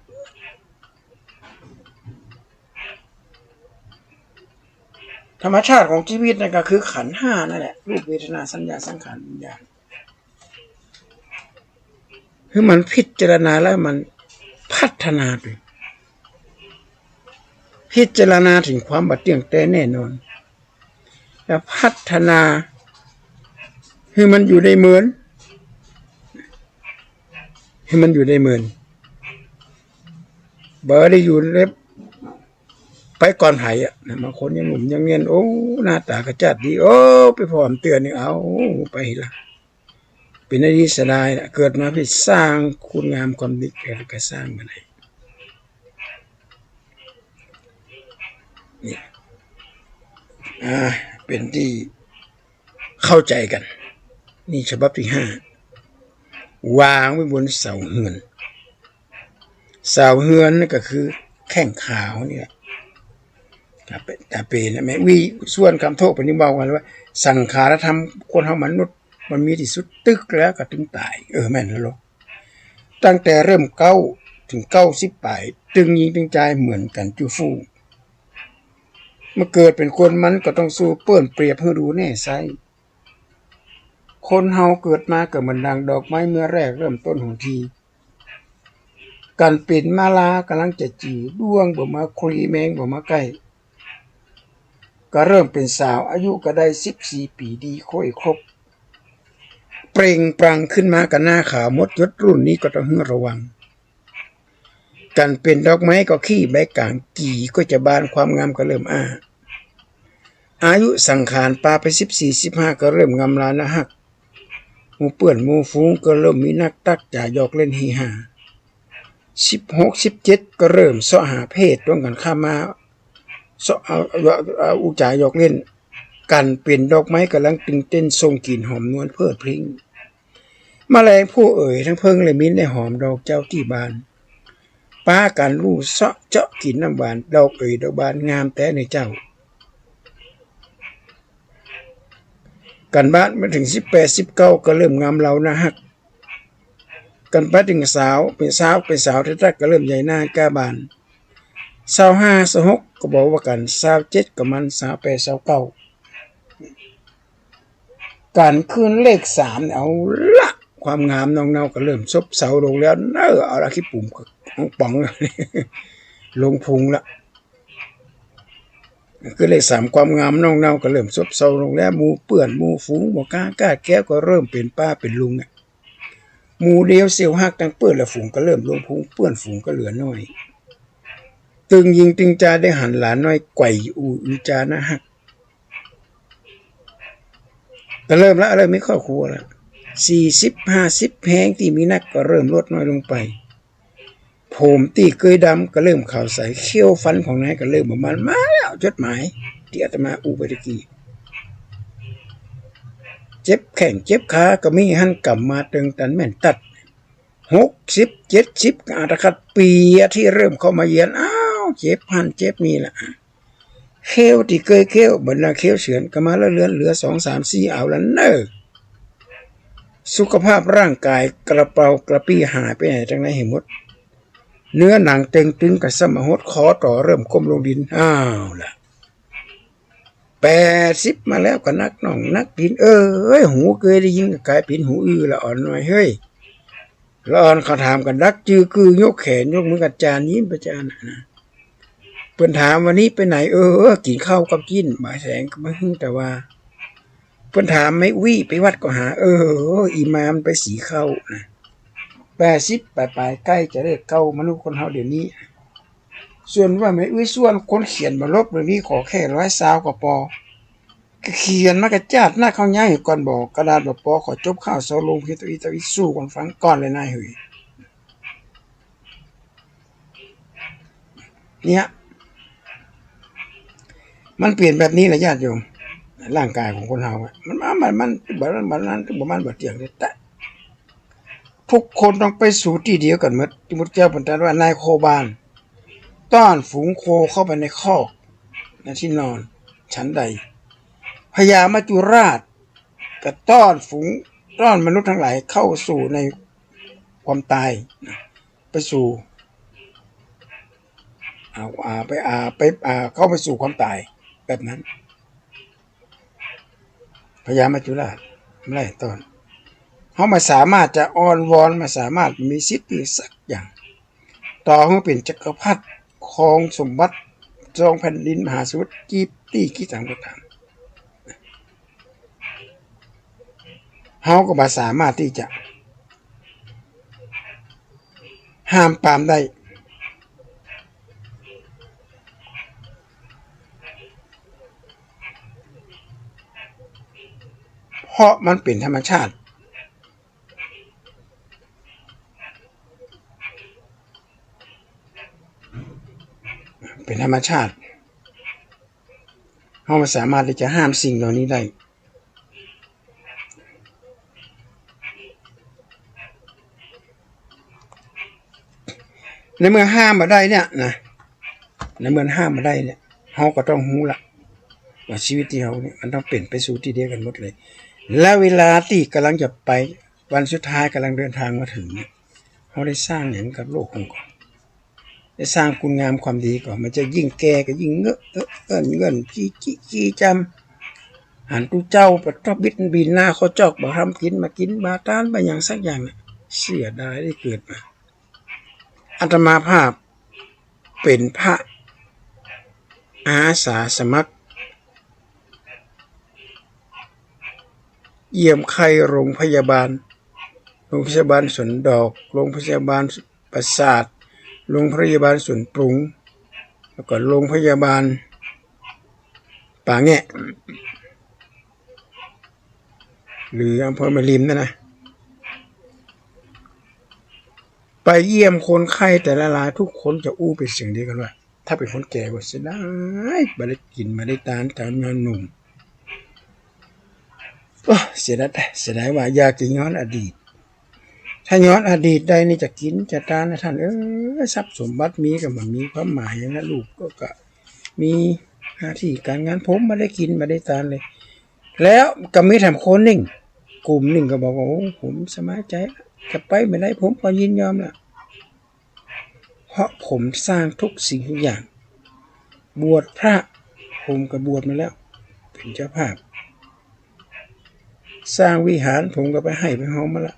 ธรรมชาติของชีวิตนั่นก็คือขันธ์ห้านั่นแหละ รูป เวทนา สัญญา สังขาร วิญญาณ หื้อมันพิจารณาแล้วมันพัฒนาไป พิจารณาเถิงความบ่เตี้ยงแต๊แน่นอน แล้วพัฒนาหื้อมันอยู่ในเมิน หื้อมันอยู่ในเมิน บ่ได้อยู่ใน ไปก่อนใผอะนะ บางคนยังหนุ่มยังเนียน โอ้ หน้าต๋ากระจ้าดดี โอ้ ไปผ่อเตื้อนี่ เอา ไปละ เป็นอันดีเสียดายละ เกิดมาเพื่อสร้างคุณงามความดี แกก็สร้างบ่ได้ นี่ อ่า เป็นตี้เข้าใจ๋กั๋น นี่ฉบับตี้ห้า วางไว้บนเสาเฮือน เสาเฮือนนี่ก็คือแข้งขานี่แหละ ต๋าเป๋น ต๋าเป๋นนะ แม่อี้ส่วนคำโต้เปิ้นนี่เว้ากั๋นว่า สังขารธรรมคนเฮามนุษย์ มันมีตี้สุด ตึกแล้วก็ตึงต๋าย เออ แม่นแล้วลอ ตั้งแต่เริ่มเก๊าเถิงเก๊าสิบป๋าย ตึงญิงตึงจายเหมือนกั๋นจุ๊ฟู่ เมื่อเกิดเป๋นคนมันก็ต้องสู้เปิ้น เปรียบหื้อดูแน่ไซร้ คนเฮาเกิดมาก็เหมือนดังดอกไม้เมื่อแรกเริ่มต้นของที กั๋นเป๋นมาลาก่ำลังจะจือ ด้วงบ่มาคลี แมงบ่มาใก้ ก็เริ่มเป๋นสาว อายุก็ได้สิบสี่ปี๋ดีค่อยครบ เปล่งปลั่งขึ้นมาก็หน้าขาวหมดยศ รุ่นนี้ก็ต้องหื้อระวัง กั๋นเป๋นดอกไม้ก็ขี้ใบก๋าง กี่ก็จะบาน ความงามก็เริ่มอ้า อายุสังขารปาไปสิบสี่ สิบห้า ก็เริ่มงำลาน่าฮัก หมู่เปื้อนหมู่ฝูงก็เริ่มมีนักตั๊กจ๋าหยอกเล่นเฮฮา สิบหก สิบเจ็ด ก็เริ่มเซาะหาเพศตรงกั๋นข้ามมา เซาะเอา เอา เอาอู้จ๋าหยอกเล่น กั๋นเป๋นดอกไม้ก่ำลังตึงเต้นส่งกลิ่นหอมนวลเพลิดเพลิ้ง แมลงผู้เอ๋ยทั้งเพิ่งและมิ้นได้หอมดอกเจ้าตี้บาน ปากั๋นลู่เซาะเจาะกิ๋นน้ำหวาน ดอกเอ๋ยดอกบานงามแต๊เน่อเจ้า กั๋นบานมาเถิงสิบแปด สิบเก้า ก็เริ่มงำเลาน่าฮัก กั๋นไปเถิงสาว เป๋นสาว เป๋นสาวแต๊ๆ ก็เริ่มใหญ่หน้าก้าบาน ซาวห้า ซาวหก ก็บ่ว่ากั๋น ซาวเจ็ด ก็มัน ซาวแปด ซาวเก้า กั๋นขึ้นเลขสามเนี่ย เอาละ ความงามน่องเนาก็เริ่มซบเซาลงแล้วเน่อ เอาละ ขี้ปุ๋มป๋อง ลงพุงละ ขึ้นเลขสาม ความงามน่องเนาก็เริ่มซบเซาลงแล้ว หมู่เปื้อนหมู่ฝูงบ่กล้าก้าแก้ว ก็เริ่มเป๋นป้าเป๋นลุงเนี่ย หมู่เลวเสี้ยวฮักตังเปื้อนและฝูงก็เริ่มลงพุง เปื้อนฝูงก็เหลือน้อย ตึงญิงตึงจายได้หันหลานน้อยไกว่อู้อือจาน่าฮัก ก็เริ่มละ เริ่มมีครอบครัวละ สี่สิบ ห้าสิบ แฮงตี้มีนักก็เริ่มลดน้อยลงไป ผมตี้เกยดำก็เริ่มขาวใส เขี้ยวฟันของนายก็เริ่มบ่มัน มาแล้ว จดหมายตี้อาตมาอู้ไปตะกี้ เจ็บแข้งเจ็บขาก็มี หันก่ำมาเติงตันแม่นตัด หกสิบ เจ็ดสิบ ก็อาตาขัด เปียตี้เริ่มเข้ามาเยียน อ้าว เจ็บหั้นเจ็บนี่ละ เขี้ยวตี้เกยเขี้ยว บรรดาเขี้ยวเฉือนก็มาละเลือน เหลือสอง สาม สี่ เอาละเน่อ สุขภาพร่างกายกระเปร่ากระปี้ หายไปไหนตางไหนหื้อหมด เนื้อหนังเต็งตึงก็สมหด คอต่อเริ่มก้มลงดิน อ้าวละ แปดสิบ มาแล้วก็นักน่องนักดิน เอ้ย หูเกยได้ยินก็ก๋ายเป๋นหูอื้อ ละอ่อนน้อยเฮ้ย ละอ่อนเขาถามกั๋นดักจื้อกื้อ ยกแขนยกมือกั๋นจานยิ้มไปจานน่ะนะ เปิ้นถามวันนี้ไปไหน เออ กิ๋นข้าวกับจิ๊น บ่ายแสงก็บ่าหื้อ แต่ว่า เปิ้นถามแม่อี้ไปวัดก็หา เออ อี่มามันไปสีข้าวนะ แปดสิบป๋ายๆ ใก้จะเลขเก้า มนุษย์คนเฮาเดี๋ยวนี้ ส่วนว่าแม่อี้ส่วนคนเขียนบ่ลบเรื่องนี้ ขอแค่ร้อยซาวก็ปอ ก็เขียนมาก็จาดหน้าเข้าย้ายก่อน บ่ กระดาษบ่ปอ ขอจบข่าวเซาลงเพียงเต้าอี้ เต้าอี้ สู้กั๋นฟังก่อนเลยนายเหย เนี่ย มันเป๋นแบบนี้แหละญาติโยม ร่างกายของคนเฮาอะ มันมา มัน มัน บ่ มัน มัน มัน บ่ มันบ่เตี้ยงแต๊ๆ ทุกคนต้องไปสู่ตี้เดียวกั๋นหมด ตี้พุทธเจ้าเปิ้นตรัสว่านายโคบาล ต้อนฝูงโคเข้าไปในคอก ในที่นอน ฉันใด พญามัจจุราชก็ต้อนฝูง ต้อนมนุษย์ทั้งหลายเข้าสู่ในความตายนะ ไปสู่ เอา อ่า ไป อ่า ไป อ่า เข้าไปสู่ความตายแบบนั้น พญามัจจุราชบ่ไล่ต้อน เฮาบ่สามารถจะอ้อนวอน บ่สามารถมีสิทธิ์ตี้สักอย่าง ต่อหื้อเป๋นจักรพรรดิ ครองสมบัติ ครองแผ่นดิน มหาสมุทร กี่ตี้กี่ตังก็ต๋าม เฮาก็บ่สามารถตี้จะห้ามปรามได้ เพราะมันเป๋นธรรมชาติ เป็นธรรมชาติ เฮาบ่สามารถตี้จะห้ามสิ่งเหล่านี้ได้ ในเมื่อห้ามบ่ได้เนี่ยนะ ในเมื่อห้ามบ่ได้เนี่ย เฮาก็ต้องฮู้ละ ว่าชีวิตตี้เฮาเนี่ย มันต้องเป๋นไปสู่ตี้เดียวกั๋นหมดเลย และเวลาตี้ก่ำลังจะไป วันสุดท้ายก่ำลังเดินตางมาเถิงเนี่ย เฮาได้สร้างหยังกับโลกของเฮาก่อ ได้สร้างคุณงามความดีก่อ มันจะยิ่งแก่ก็ยิ่งเงอะเอะเอิ้นเงิ้น จี้จี้จี้จำ หันตุ๊เจ้าไปตบบิดบินหน้าเข้าจอก บ่ทำกิ๋น บ่กิ๋น บ่ตาน บ่หยังสักอย่างน่ะ เสียดายได้เกิดมา อาตมาภาพเป๋นพระอาสาสมัคร เยี่ยมไข้โรงพยาบาล โรงพยาบาลสวนดอก โรงพยาบาลปราสาท โรงพยาบาลสวนปรุง แล้วก็โรงพยาบาลป่าแงะ หรืออำเภอแม่ริมนั่นนะ ไปเยี่ยมคนไข้แต่ละราย ทุกคนจะอู้เป๋นเสียงเดียวกั๋นว่า ถ้าเป๋นคนแก่ว่าเสียดาย บ่ได้กิ๋น บ่ได้ตาน ต๋อนยังหนุ่ม โอ้ เสียดาย เสียดายว่าอยากจะย้อนอดีต ถ้าย้อนอดีตได้นี่จะกิ๋นจะตานนะต้านเอ้ย ทรัพย์สมบัติมีก็บ่มีความหมายหยังนะ ลูกก็ ก็มีหน้าตี้ก๋านงาน ผมบ่ได้กิ๋นบ่ได้ตานเลย แล้วก็มีแถมคนนึ่ง กลุ่มนึ่งก็บอกว่า โอ้ ผมสบายใจ๋ละ จะไปเมื่อใดผมก็ยินยอมละ เพราะผมสร้างทุกสิ่งทุกอย่าง บวชพระ ผมก็บวชมาแล้ว เป๋นเจ้าภาพ สร้างวิหาร ผมก็ไปไห้ไปฮอมมาละ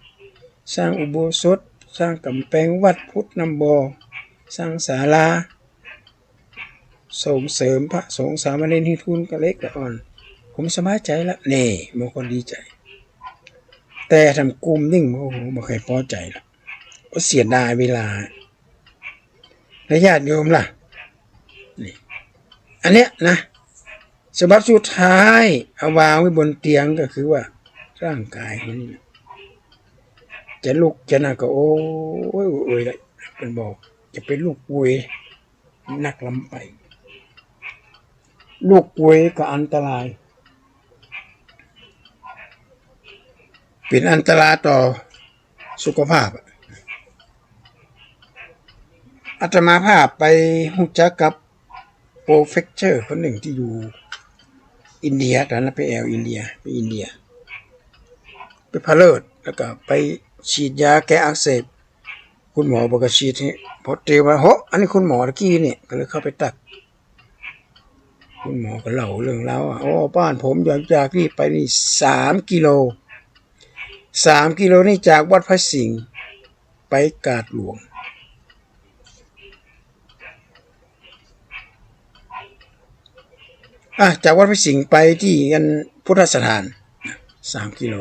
สร้างอุโบสถ สร้างก๋ำแปงวัด พุทธน้ำบ่อ สร้างศาลา ส่งเสริมพระสงฆ์สามเณร หื้อทุนกับเล็กกับอ่อน ผมสบายใจ๋ละ นี่ บางคนดีใจ๋ แต่แถมกลุ่มนึ่ง โอ้โห บ่ค่อยปอใจ๋ละ ก็เสียดายเวลา และญาติโยมล่ะ นี่ อันเนี้ยนะ ฉบับสุดท้าย เอาวางไว้บนเตียงก็คือว่า ร่างกายมันจะลุกจะนั่งก็ โอ้ย โอ้ย โอ้ย เปิ้นบอก จะไปลุกโวย นักล้ำไป ลุกโวยก็อันตราย เป๋นอันตรายต่อสุขภาพ อาตมาภาพไปฮู้จักกับโปรเฟสเซอร์คนนึ่งตี้อยู่อินเดีย ต๋อนนั้นไปแอ่วอินเดีย ไปอินเดีย ไปผะเลิด แล้วก็ไปฉีดยาแก้อักเสบ คุณหมอบอกว่าฉีดหื้อ พอเตียวมา โห อันนี้คุณหมอตะกี้เนี่ย ก็เลยเข้าไปตัก คุณหมอก็เล่าเรื่องราวว่า โอ้ บ้านผมจาก จากนี่ไปนี่สามกิโล สามกิโลนี่จากวัดพระสิงห์ไปกาดหลวง อ่ะ จากวัดพระสิงห์ไปตี้อันพุทธสถาน สามกิโล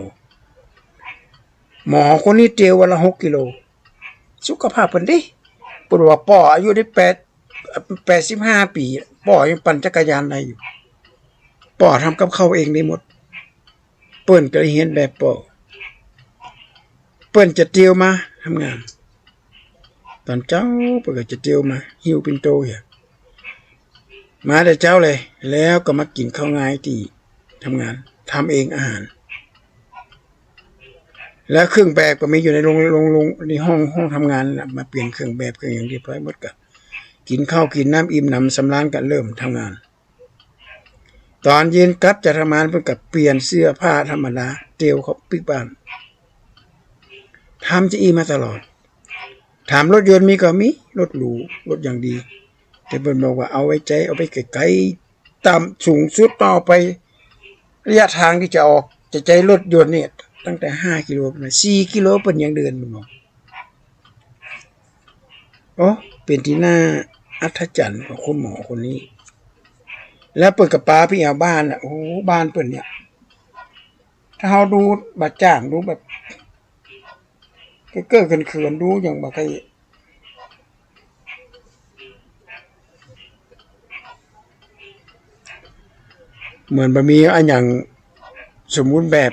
หมอคนนี้เตียววันละหกกิโล สุขภาพเปิ้นดี เปิ้นว่าป้ออายุได้แปด แปดสิบห้าปี๋ ป้อยังปั่นจักรยานได้อยู่ ป้อทำกับข้าวเองได้หมด เปิ้นก็เลยเฮียนแบบป้อ เปิ้นจะเตียวมาทำงาน ต๋อนเจ๊าเปิ้นก็จะเตียวมา หิ้วปิ่นโตเหีย มาแต่เจ๊าเลย แล้วก็มากิ๋นข้าวงายตี้ทำงาน ทำเองอาหาร แล้วเครื่องแบบก็มีอยู่ในโรง โรง โรง ในห้อง ห้องทำงานน่ะ มาเปลี่ยนเครื่องแบบ เครื่องหยังเรียบร้อยหมด ก็กิ๋นข้าวกิ๋นน้ำอิ่มหนำสำราญก็เริ่มทำงาน ต๋อนเย็นกลับจากทำงานเปิ้นก็เปลี่ยนเสื้อผ้าธรรมดา เตียวเข้าปิ๊กบ้าน ทำจะอี้มาตลอด ถามรถยนต์มีก็มี รถหรู รถอย่างดี แต่เปิ้นบอกว่าเอาไว้ใจ๊ เอาไปไก๋ๆ ต่ำสูงสุดต้องเอาไป ระยะตางตี้จะออก จะใจ๊รถยนต์เนี่ย ตั้งแต่ห้ากิโลไป สี่กิโลเปิ้นยังเดิน เปิ้นบอก โอ้ เป๋นตี้น่าอัศจรรย์ของคุณหมอคนนี้ แล้วเปิ้นก็ปาไปแอ่วบ้านน่ะ โอ้ บ้านเปิ้นเนี่ย ถ้าเฮาดูบ่จ้าง ดูแบบ เก้อๆ เขินๆ ดูอย่างบ่ใค่ เหมือนบ่มีอะหยังสมบูรณ์แบบ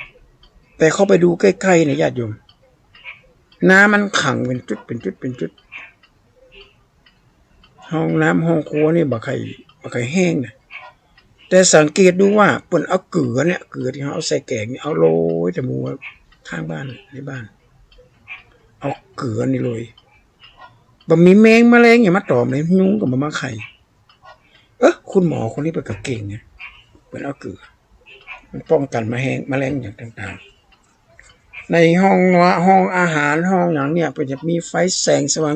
แต่เข้าไปดูใก้ๆ เนี่ย ญาติโยม น้ำมันขังเป๋นจุด เป๋นจุด เป๋นจุด ห้องน้ำห้องครัวนี่บ่ใค่ บ่ใค่แห้งนะ แต่สังเกตดูว่าเปิ้นเอาเกลือเนี่ย เกลือตี้เฮาเอาใส่แก๋งเนี่ย เอาโรยแต่หมู่ข้างบ้าน ในบ้าน เอาเกลือนี่โรย บ่มีแมงแมลงหยังมาตอมเลย ยุงก็บ่มาไข่ เออ คุณหมอคนนี้เปิ้นก็เก่งนะ เปิ้นเอาเกลือ มันป้องกั๋นแมลง แมลงหยังต่างๆ ในห้องนอน ห้องอาหาร ห้องหยังเนี่ย เปิ้นจะมีไฟแสงสว่าง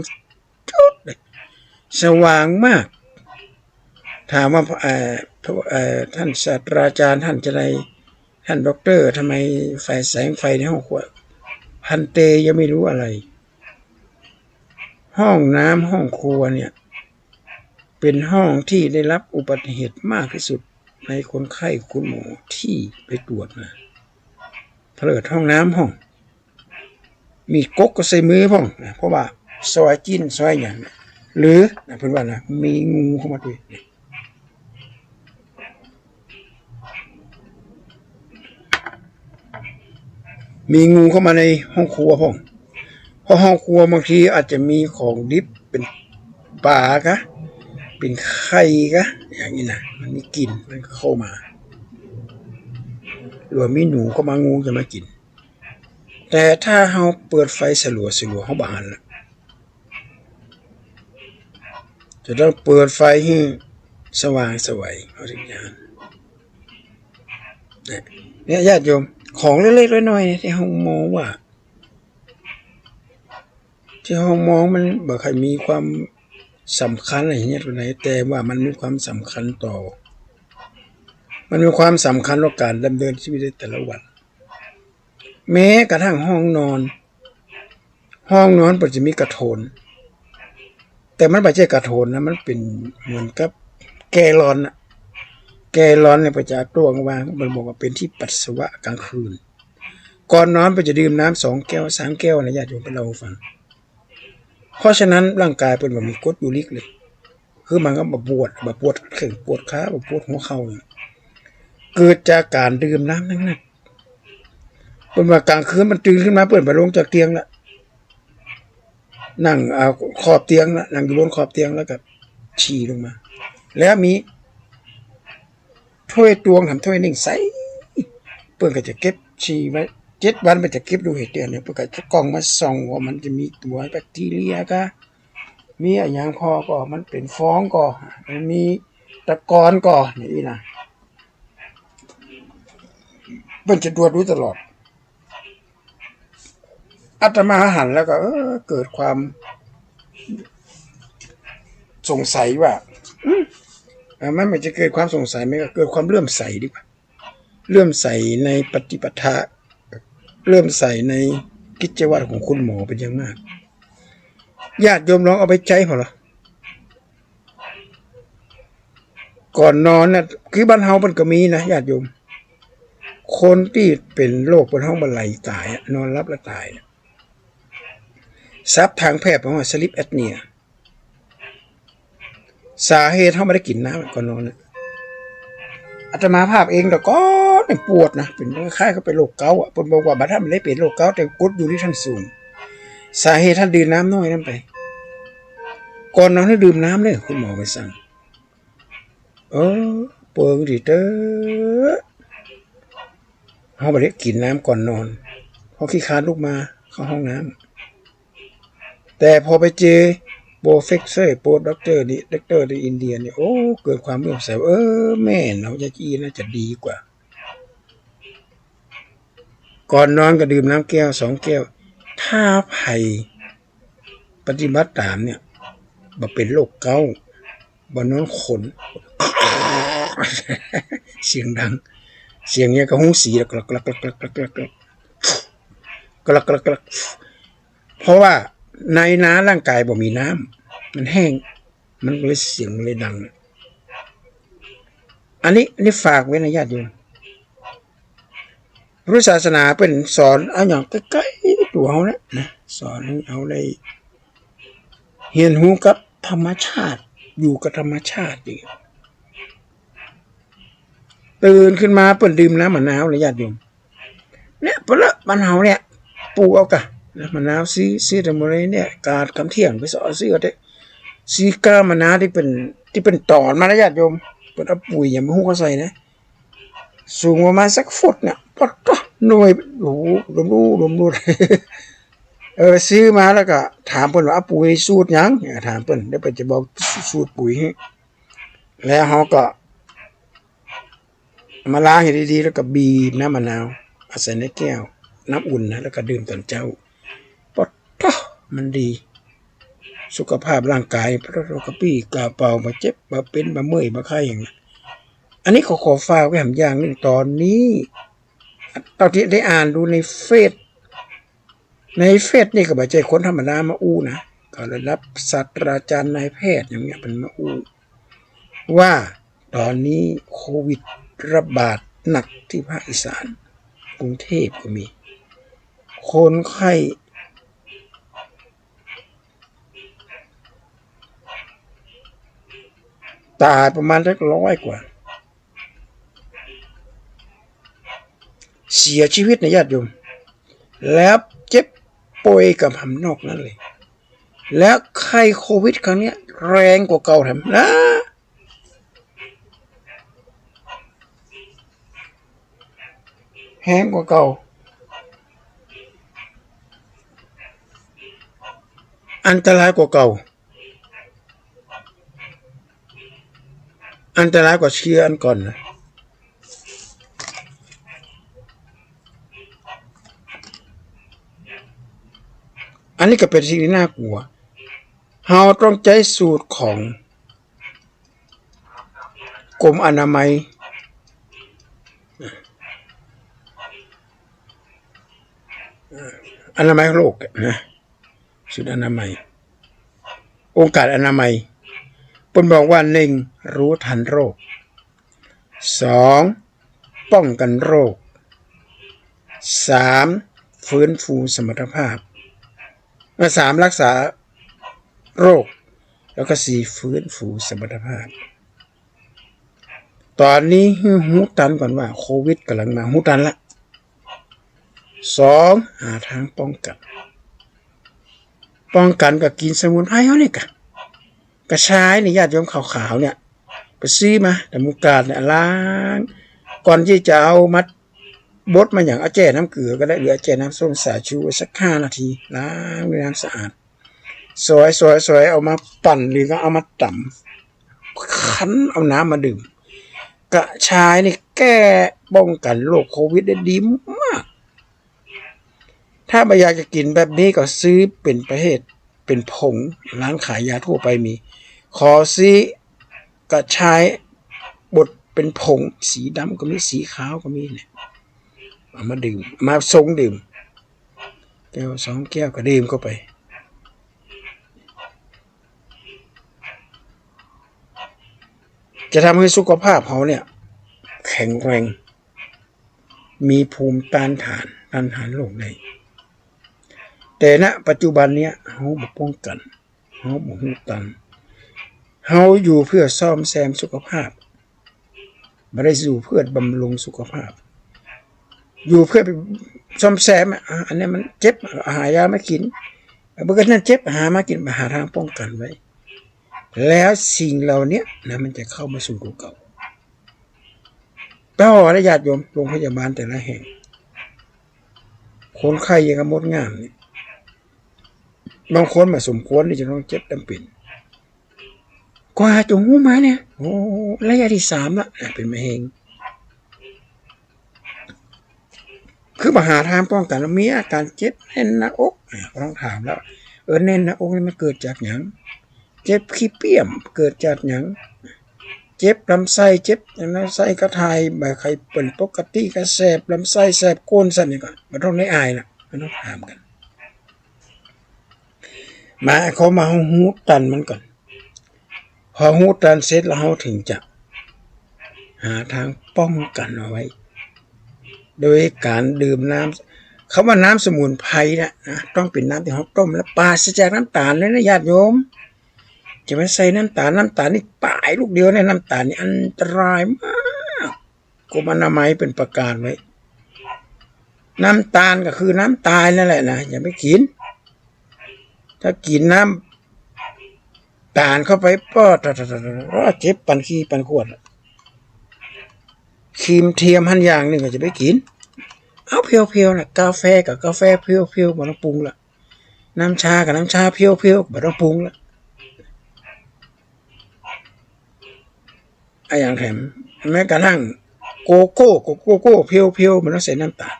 จุดเลย สว่างมาก ถามว่า เอ่อ เอ่อ ท่านศาสตราจารย์ ท่านจะได ท่านด็อกเตอร์ ทำไมไฟ แสงไฟในห้องครัว พันเตยังไม่รู้อะไร ห้องน้ำห้องครัวเนี่ย เป็นห้องที่ได้รับอุบัติเหตุมากที่สุดในคนไข้คุณหมอที่ไปตรวจมา เผลอห้องน้ำพ่อง มีก๊กก็ใส่มือพ่องนะ เพราะว่าซอยจิ๊นซอยหยังนะ หรือนะ เปิ้นว่านะ มีงูเข้ามาด้วย มีงูเข้ามาในห้องครัวพ่อง เพราะห้องครัวบางทีอาจจะมีของดิบ เป๋นป๋ากะ เป๋นไข่กะ อย่างนี้นะ มันมีกลิ่น มันก็เข้ามา หรือว่ามีหนูเข้ามา งูจะมากิ๋น แต่ถ้าเฮาเปิดไฟสลัวๆ เฮาบ่หันละ จะต้องเปิดไฟหื้อสว่างไสว เฮาถึงจะหัน เนี่ย ญาติโยม ของเล็กๆ น้อยๆ เนี่ย ตี้เฮามองว่า ตี้เฮามองมันบ่ใค่มีความสำคัญอะหยังเท่าใด แต่ว่ามันมีความสำคัญต่อ มันมีความสำคัญต่อก๋านดำเนินชีวิตในแต่ละวัน แม้กระทั่งห้องนอน ห้องนอนเปิ้นจะมีกระโถน แต่มันบ่ใจ้กระโถนนะ มันเป๋นเหมือนกับแกลลอนน่ะ แกลลอนเนี่ยเปิ้นจะเอาตั้งวาง เปิ้นบอกว่าเป๋นตี้ปัสสาวะกลางคืน ก่อนนอนเปิ้นจะดื่มน้ำสองแก้วสามแก้วนะ ญาติโยม เปิ้นเล่าหื้อฟัง เพราะฉะนั้นร่างกายเปิ้นบ่มีก๊ดยูริกเลย คือมันก็บ่ปวด บ่ปวดแข้งปวดขา บ่ปวดหัวเข่าเนี่ย เกิดจากก๋านดื่มน้ำนักๆ เปิ้นว่ากลางคืนมันตื่นขึ้นมา เปิ้นบ่ลงจากเตียงละ นั่ง อ่า ขอบเตียงละ นั่งอยู่บนขอบเตียงแล้วก็ฉี่ลงมา แล้วมีถ้วยตวงแถมถ้วยนึ่งใส เปิ้นก็จะเก็บฉี่ไว้ เจ็ดวันเปิ้นจะเก็บดูเหตุเดือนเนี่ย เปิ้นก็จะกองมาส่องว่ามันจะมีตั๋วแบคทีเรียกะ มีอะหยังผ่อก่อ มันเป๋นฟองก่อ มันมีตะกอนก่อ อย่างนี้นะ เปิ้นจะตรวจดูตลอด อาตมาหันแล้วก็ เออ เกิดความสงสัยว่า อืม เออ มันไม่ใช่เกิดความสงสัย มันก็เกิดความเลื่อมใสดีกว่า เลื่อมใสในปฏิปทา เลื่อมใสในกิจวัตรของคุณหมอเป็นอย่างมาก ญาติโยมลองเอาไปใจ๊พ่องละ ก่อนนอนน่ะ คือบ้านเฮามันก็มีนะญาติโยม คนตี้เป๋นโรคเปิ้นฮ้องบ่าไหลต๋ายอะ นอนหลับแล้วต๋ายอะ ศัพท์ตางแพทย์เปิ้นว่า sleep apnea สาเหตุเฮาบ่ได้กิ๋นน้ำก่อนนอนน่ะ อาตมาภาพเองแต่ก่อนนี่ปวดนะ เป๋นคล้ายๆ กับเป๋นโรคเก๋าต์อะ เปิ้นบอกว่าบ่าถ้ามันได้เป๋นโรคเก๋าต์ แต่ก๊ดยูริกต้านสูง สาเหตุต้านดื่มน้ำน้อยนั้นไป ก่อนนอนหื้อดื่มน้ำเน่อ คุณหมอเปิ้นสั่ง เออ เปิงดีเต๊อะ เฮาบ่ได้กิ๋นน้ำก่อนนอน เฮาขี้คร้านลุกมาเข้าห้องน้ำ แต่พอไปเจอโปรเฟสเซอร์ โปรด็อกเตอร์นี่ ด็อกเตอร์ในอินเดียนี่ โอ้ เกิดความเลื่อมใส เออ แม่น เฮาจะอี้น่าจะดีกว่า ก่อนนอนก็ดื่มน้ำแก้วสองแก้ว ถ้าใผปฏิบัติต๋ามเนี่ย บ่เป๋นโรคเก๋าต์ บ่นอนขน เสียงดัง เสียงอย่างกับฮุ้งสี กรัก กรัก กรัก เพราะว่าในน้ำร่างกายบ่มีน้ำ มันแห้ง มันก็เลยเสียงมันเลยดัง อันนี้ อันนี้ฝากไว้นะญาติโยม พุทธศาสนาเปิ้นสอนเอาอย่างใก้ๆ ตั๋วเฮานะ นะ สอนหื้อเฮาได้เฮียนฮู้กับธรรมชาติ อยู่กับธรรมชาติอย่างเงี้ย ตื่นขึ้นมาเปิ้นดื่มน้ำมะนาวเลยญาติโยม เนี่ย เปิ้นละบ้านเฮาเนี่ย ปลูกเอากะ น้ำมะนาว ซื้อ ซื้อแต่มื้อนี้เนี่ย กาดกำเที่ยงไปเซาะซื้อเอาเต๊อะ ซื้อก้ามะนาวตี้เปิ้น ตี้เปิ้นต๋อนมานะญาติโยม เปิ้นเอาปุ๋ยหยังบ่ฮู้เข้าใส่นะ สูงประมาณสักฟุตเนี่ย ปะต๊ะ หน่วย โอ้โห ดมดู ดมดู เออ ซื้อมาแล้วก็ถามเปิ้นว่า เอาปุ๋ยสูตรหยัง เนี่ย ถามเปิ้น เดี๋ยวเปิ้นจะบอกสูตรปุ๋ยหื้อ แล้วเฮาก็ มาล้างหื้อดีๆ แล้วก็บีบน้ำมะนาว เอาใส่ในแก้ว น้ำอุ่นนะ แล้วก็ดื่มต๋อนเจ๊า ปะต๊ะ มันดี สุขภาพร่างกาย ปะต๊ะ กระปรี้กระเปร่า บ่เจ็บ บ่เป๋น บ่เมื่อย บ่ไข้หยังนะ อันนี้ก็ขอฝากไว้แหมอย่างนึ่ง ต๋อนนี้ เต้าตี้ได้อ่านดูในเฟซ ในเฟซนี่ก็บ่ใจ้คนธรรมดามาอู้นะ ก็ระดับศาสตราจารย์นายแพทย์อย่างเงี้ยเปิ้นมาอู้ ว่าต๋อนนี้โควิดระบาดหนักตี้ภาคอีสาน กรุงเทพฯก็มี คนไข้ต๋ายประมาณสักร้อยกว่า เสียชีวิตนะญาติโยม แล้วเจ็บป่วยกำหำนอกนั้นเลย แล้วไข้โควิดครั้งเนี้ยแฮงกว่าเก่าแถมนะ แฮงกว่าเก่า อันตรายกว่าเก่า อันตรายกว่าเชื้ออันก่อนนะ อันนี้ก็เป๋นสิ่งตี้น่ากลัว เฮาต้องใจ๊สูตรของกรมอนามัย อนามัยโลกนะ ศูนย์อนามัย องค์การอนามัย เปิ้นบอกว่า หนึ่ง รู้ทันโรค สอง ป้องกันโรค สาม ฟื้นฟูสมรรถภาพ และ สาม รักษาโรค แล้วก็ สี่ ฟื้นฟูสมรรถภาพ ต๋อนนี้หื้อฮู้ตันก่อนว่าโควิดก๋ำลังมา ฮู้ตันละ สอง หาตางป้องกั๋น ป้องกั๋นก็กิ๋นสมุนไพรเฮานี่กะ กระชายนี่ญาติโยม ขาวๆ เนี่ย ไปซื้อมาต๋ามหมู่กาดเนี่ย ล้าง ก่อนตี้จะเอามาบดมาหยัง เอาแจ้น้ำเกลือก็ได้ หรือเอาแจ้น้ำส้มสายชูไว้สักห้านาที ล้างด้วยน้ำสะอาด สอยๆๆ เอามาปั่น หรือก็เอามาต๋ำ คั้นเอาน้ำมาดื่ม กระชายนี่แก้ป้องกั๋นโรคโควิดได้ดีมาก ถ้าบ่อยากจะกิ๋นแบบนี้ก็ซื้อเป๋นประเภท เป๋นผง ร้านขายยาทั่วไปมี ขอซื้อกระชายบดเป๋นผง สีดำก็มี สีขาวก็มีเนี่ย เอามาดื่ม มาซงดื่ม แก้วสองแก้วก็ดื่มเข้าไป จะทำให้สุขภาพเฮาเนี่ยแข็งแรง มีภูมิต้านทาน ต้านทานโรคได้ แต่ ณ ปัจจุบันเนี่ย เฮาบ่ป้องกั๋น เฮาบ่ฮู้ตัน เฮาอยู่เพื่อซ่อมแซมสุขภาพ บ่ได้อยู่เพื่อบำรุงสุขภาพ อยู่เพื่อไปซ่อมแซมอะ อ่ะ อันนี้มันเจ็บ หายามากิ๋น เบิ่งอันนั้นเจ็บ หามากิ๋น หาตางป้องกั๋นไว้ แล้วสิ่งเหล่านี้นะ มันจะเข้ามาสู่ตั๋วเก่า แต่ว่าญาติโยม โรงพยาบาลแต่ละแห่ง คนไข้อย่างกับมดงามเนี่ย บางคนบ่สมควรตี้จะต้องเจ็บต้องเป๋น กว่าจะฮู้มาเนี่ย โอ้ ระยะตี้สามละ อ่ะ เป๋นมะเร็ง คือบ่หาตางป้องกั๋น มีอาก๋านเจ็บแน่นหน้าอก อ่ะ ก็ต้องถามแล้ว เออ แน่นหน้าอกนี่มันเกิดจากหยัง เจ็บขี้เปี้ยม เกิดจากหยัง เจ็บลำไส้ เจ็บลำไส้ก็ถ่ายบ่ใค่เป๋นปกติ ก็แสบลำไส้ แสบก้น แสบหยัง ก็บ่ต้องได้อายละ บ่ต้องถามกั๋น มา เขามาฮู้ตันมันก่อน พอฮู้ตันเสร็จแล้ว เฮาถึงจะหาตางป้องกั๋นเอาไว้ โดยก๋านดื่มน้ำ คำว่าน้ำสมุนไพรเนี่ยนะ ต้องเป๋นน้ำตี้เฮาต้มแล้วปราศจากน้ำตาลเลยนะญาติโยม จะไปใส่น้ำตาล น้ำตาลนี่ต๋ายลูกเดียวเนี่ย น้ำตาลนี่อันตรายมาก กรมอนามัยเปิ้นประกาศไว้ น้ำตาลก็คือน้ำตายนั่นแหละนะ อย่าไปกิ๋น ถ้ากิ๋นน้ำ ต๋านเข้าไป ป๊อด เจ็บปันขี้ปันขวด ครีมเทียมหั้นอย่างนึ่งก็จะไปกิ๋น เอาเพียวๆ น่ะ กาแฟกับกาแฟเพียวๆ บ่ต้องปรุงละ น้ำชากับน้ำชาเพียวๆ บ่ต้องปรุงละ อะหยังแถม แม้กระทั่งโกโก้ โกโก้เพียวๆ บ่ต้องใส่น้ำต๋าล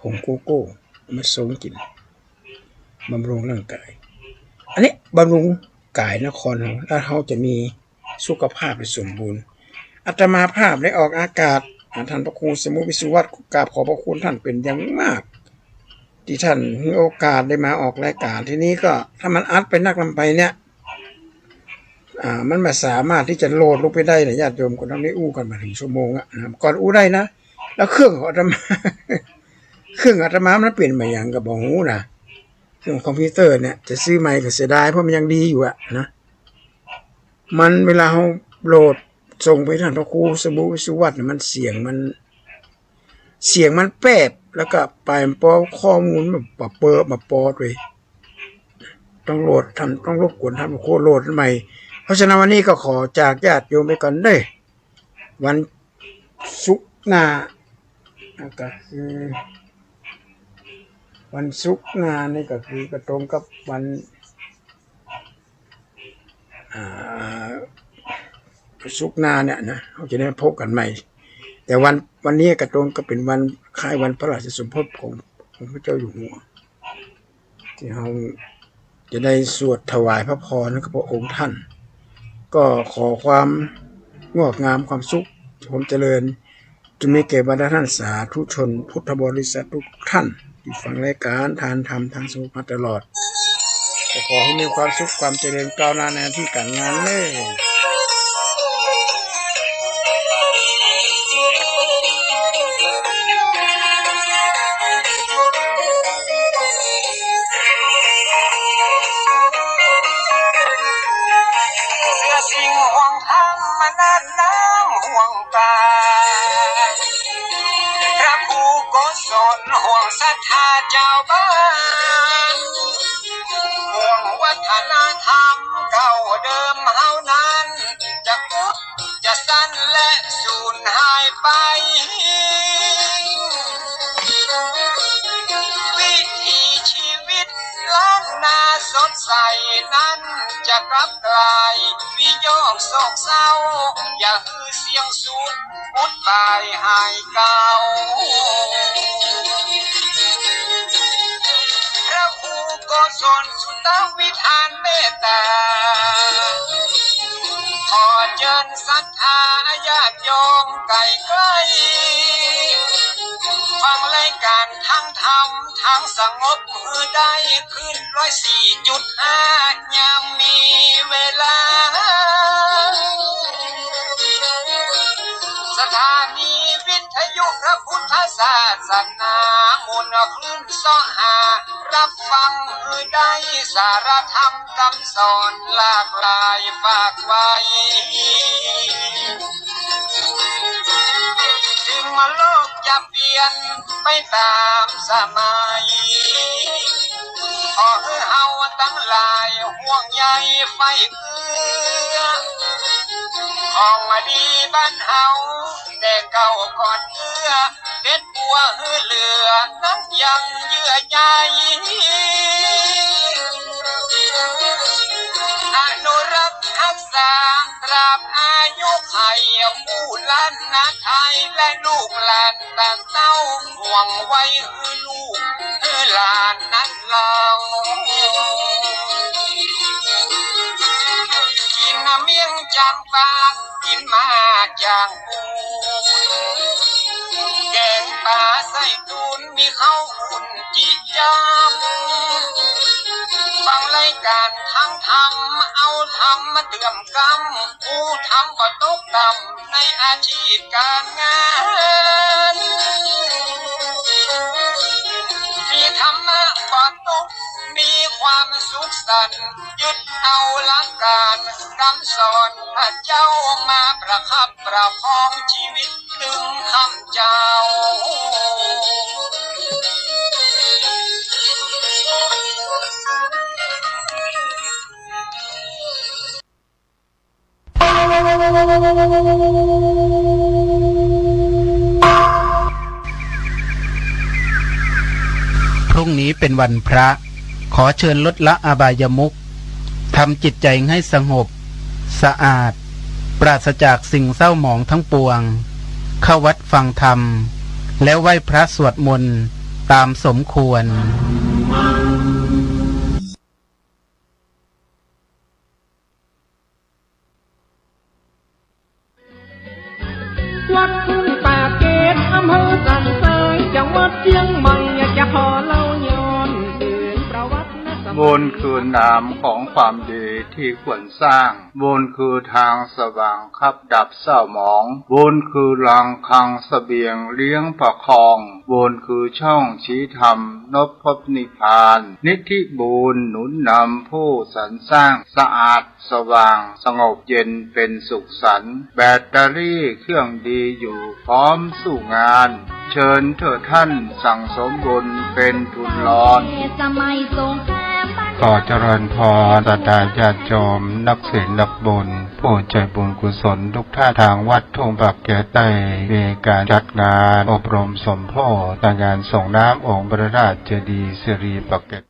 ผงโกโก้ มาซงกิ๋น บำรุงร่างกาย อันนี้บำรุงก๋ายนครเฮา แล้วเฮาจะมีสุขภาพที่สมบูรณ์ อาตมาภาพได้ออกอากาศ อ่า ท่านพระครูสมุติวิสุวัฒน์ กราบขอบพระคุณท่านเป็นอย่างมาก ตี้ท่านหื้อโอกาสได้มาออกรายก๋าน ทีนี้ก็ถ้ามันอัดไปนักลำไปเนี่ย อ่า มันบ่สามารถตี้จะโหลดลงไปได้นะ ญาติโยมก็ต้องได้อู้กั๋นมาเถิงชั่วโมงอะนะ ก่อนอู้ได้นะ แล้วเครื่องของอาตมา เครื่องอาตมามันเปลี่ยนมาหยังก็บ่ฮู้นะ เครื่องคอมพิวเตอร์เนี่ย จะซื้อใหม่ก็เสียดาย เพราะมันยังดีอยู่อะนะ มันเวลาเฮาโหลดส่งไปท่านพระครูสมุติวิสุวัฒน์น่ะ มันเสียงมัน เสียงมันแปบ แล้วก็ไปมันปอข้อมูลมันปะเปอะมาปอดเว้ย ต้องโหลด ท่านต้องรบกวนท่านพระครูโหลดใหม่ เพราะฉะนั้นวันนี้ก็ขอจากญาติโยมไปก่อนเด้อ วันศุกร์หน้า ก็คือ วันศุกร์หน้านี่ก็คือก็ตรงกับวัน อ่า วันศุกร์หน้าเนี่ยนะ เฮาจะได้พบกั๋นใหม่ แต่วัน วันนี้ก็ตรงกับเป๋นวันคล้ายวันพระราชสมภพของ ของพระเจ้าอยู่หัว ตี้เฮาจะได้สวดถวายพระพรกับพระองค์ท่าน ก็ขอความงอกงาม ความสุข ความเจริญ จะมีแก่บรรดาท่านสาธุชนพุทธบริษัททุกท่าน ตี้ฟังรายก๋านทานธรรมทางสงฆ์มาตลอด ก็ขอหื้อมีความสุขความเจริญก้าวหน้าในหน้าตี้ก๋านงานเน่อ เสื้อสิ่งห่วงธรรม มาน้ำห่วง ตา พระครูโกศลห่วงศรัทธาจาวบ้าน ห่วงวัฒนธรรมเก่าเดิมเฮานั้น จะกุดจะสั้นและสูญหายไป วิถีชีวิต ล้านนาสดใสนั้นจะกลับกลายวิโยคโศกเศร้า อย่าหื้อเสี้ยงสูญบุดบายหายเก่า พระครูโกศลสุตวิธานเมตตา ขอเจิญศรัทธาญาติโยมไก๋ไก๋ ฟังรายก๋านทางธรรมทางสงบหื้อได้ คลื่นร้อยสี่จุดห้า ยามมีเวลา สถานีวิทยุพระพุทธศาสนา หมุนคลื่นเสาะหา รับฟังหื้อได้สาระธรรมคำสอนหลากหลายฝากไว้ ถึงโลกจะเปลี่ยนไปต๋ามสมัย ขอหื้อเฮาตังหลายห่วงใยใฝ่เกื้อ ของดีบ้านเฮา แต่เก่าก่อนเอื้อ เด็ดบัวหื้อเหลือ นั้นยังเยื่อใย อนุรักษ์ฮักษา ตราบอายุขัย หมู่ล้านนาไทย และลูกหลานต่างเต้า ห่วงไว้หื้อลูกหื้อหลานนั้น ลาว กิ๋นเมี่ยงจางปลา กิ๋นหมากจางปูน แก๋งป๋าใส่ตูน มีข้าวอุ่นจิจ้ำ ฟังรายก๋านทางธรรม เอาธรรมมาเติมกำ ผู้ธรรมบ่ตกต่ำ ในอาชีพก๋านงาน มีธรรมะบ่ตก มีความสุขสันต์ ยึดเอาหลักก๋านกำสอนพระเจ้า มาประคับประคองชีวิตตึงค่ำเจ๊า พรุ่งนี้เป็นวันพระ ขอเชิญลดละอบายมุข ทำจิตใจให้สงบ สะอาด ปราศจากสิ่งเศร้าหมองทั้งปวง เข้าวัดฟังธรรม แล้วไหว้พระสวดมนต์ตามสมควร วัดทุ่งปากเกร็ด อำเภอสันทราย จังหวัดเจียงใหม่ อยากจะขอเล่าย้อนถึงประวัติศาสตร์ วลคือน้ำของความดีที่ควรสร้าง วลคือทางสว่างขับดับเศร้าหมอง วลคือหลังคังเสบียงเลี้ยงประคอง วลคือช่องชี้ธรรมนบพบนิพพาน นิธิบุญหนุนนำผู้สรรสร้าง สะอาด สว่างสงบเย็นเป็นสุขสันต์ แบตเตอรี่เครื่องดีอยู่พร้อมสู้งาน เชิญเถิดท่านสั่งสมบุญเป็นทุนรอน สมัยสงคราม ขอเจริญพร ศรัทธาญาติโยม นักศีลนักบุญ ผู้ใจบุญกุศลทุกท่าน ทางวัดทุ่งปากเกร็ดได้มีการจัดงานอบรมสมโพธิ ในงานส่งน้ำองค์พระธาตุเจดีย์สิริปากเกร็ด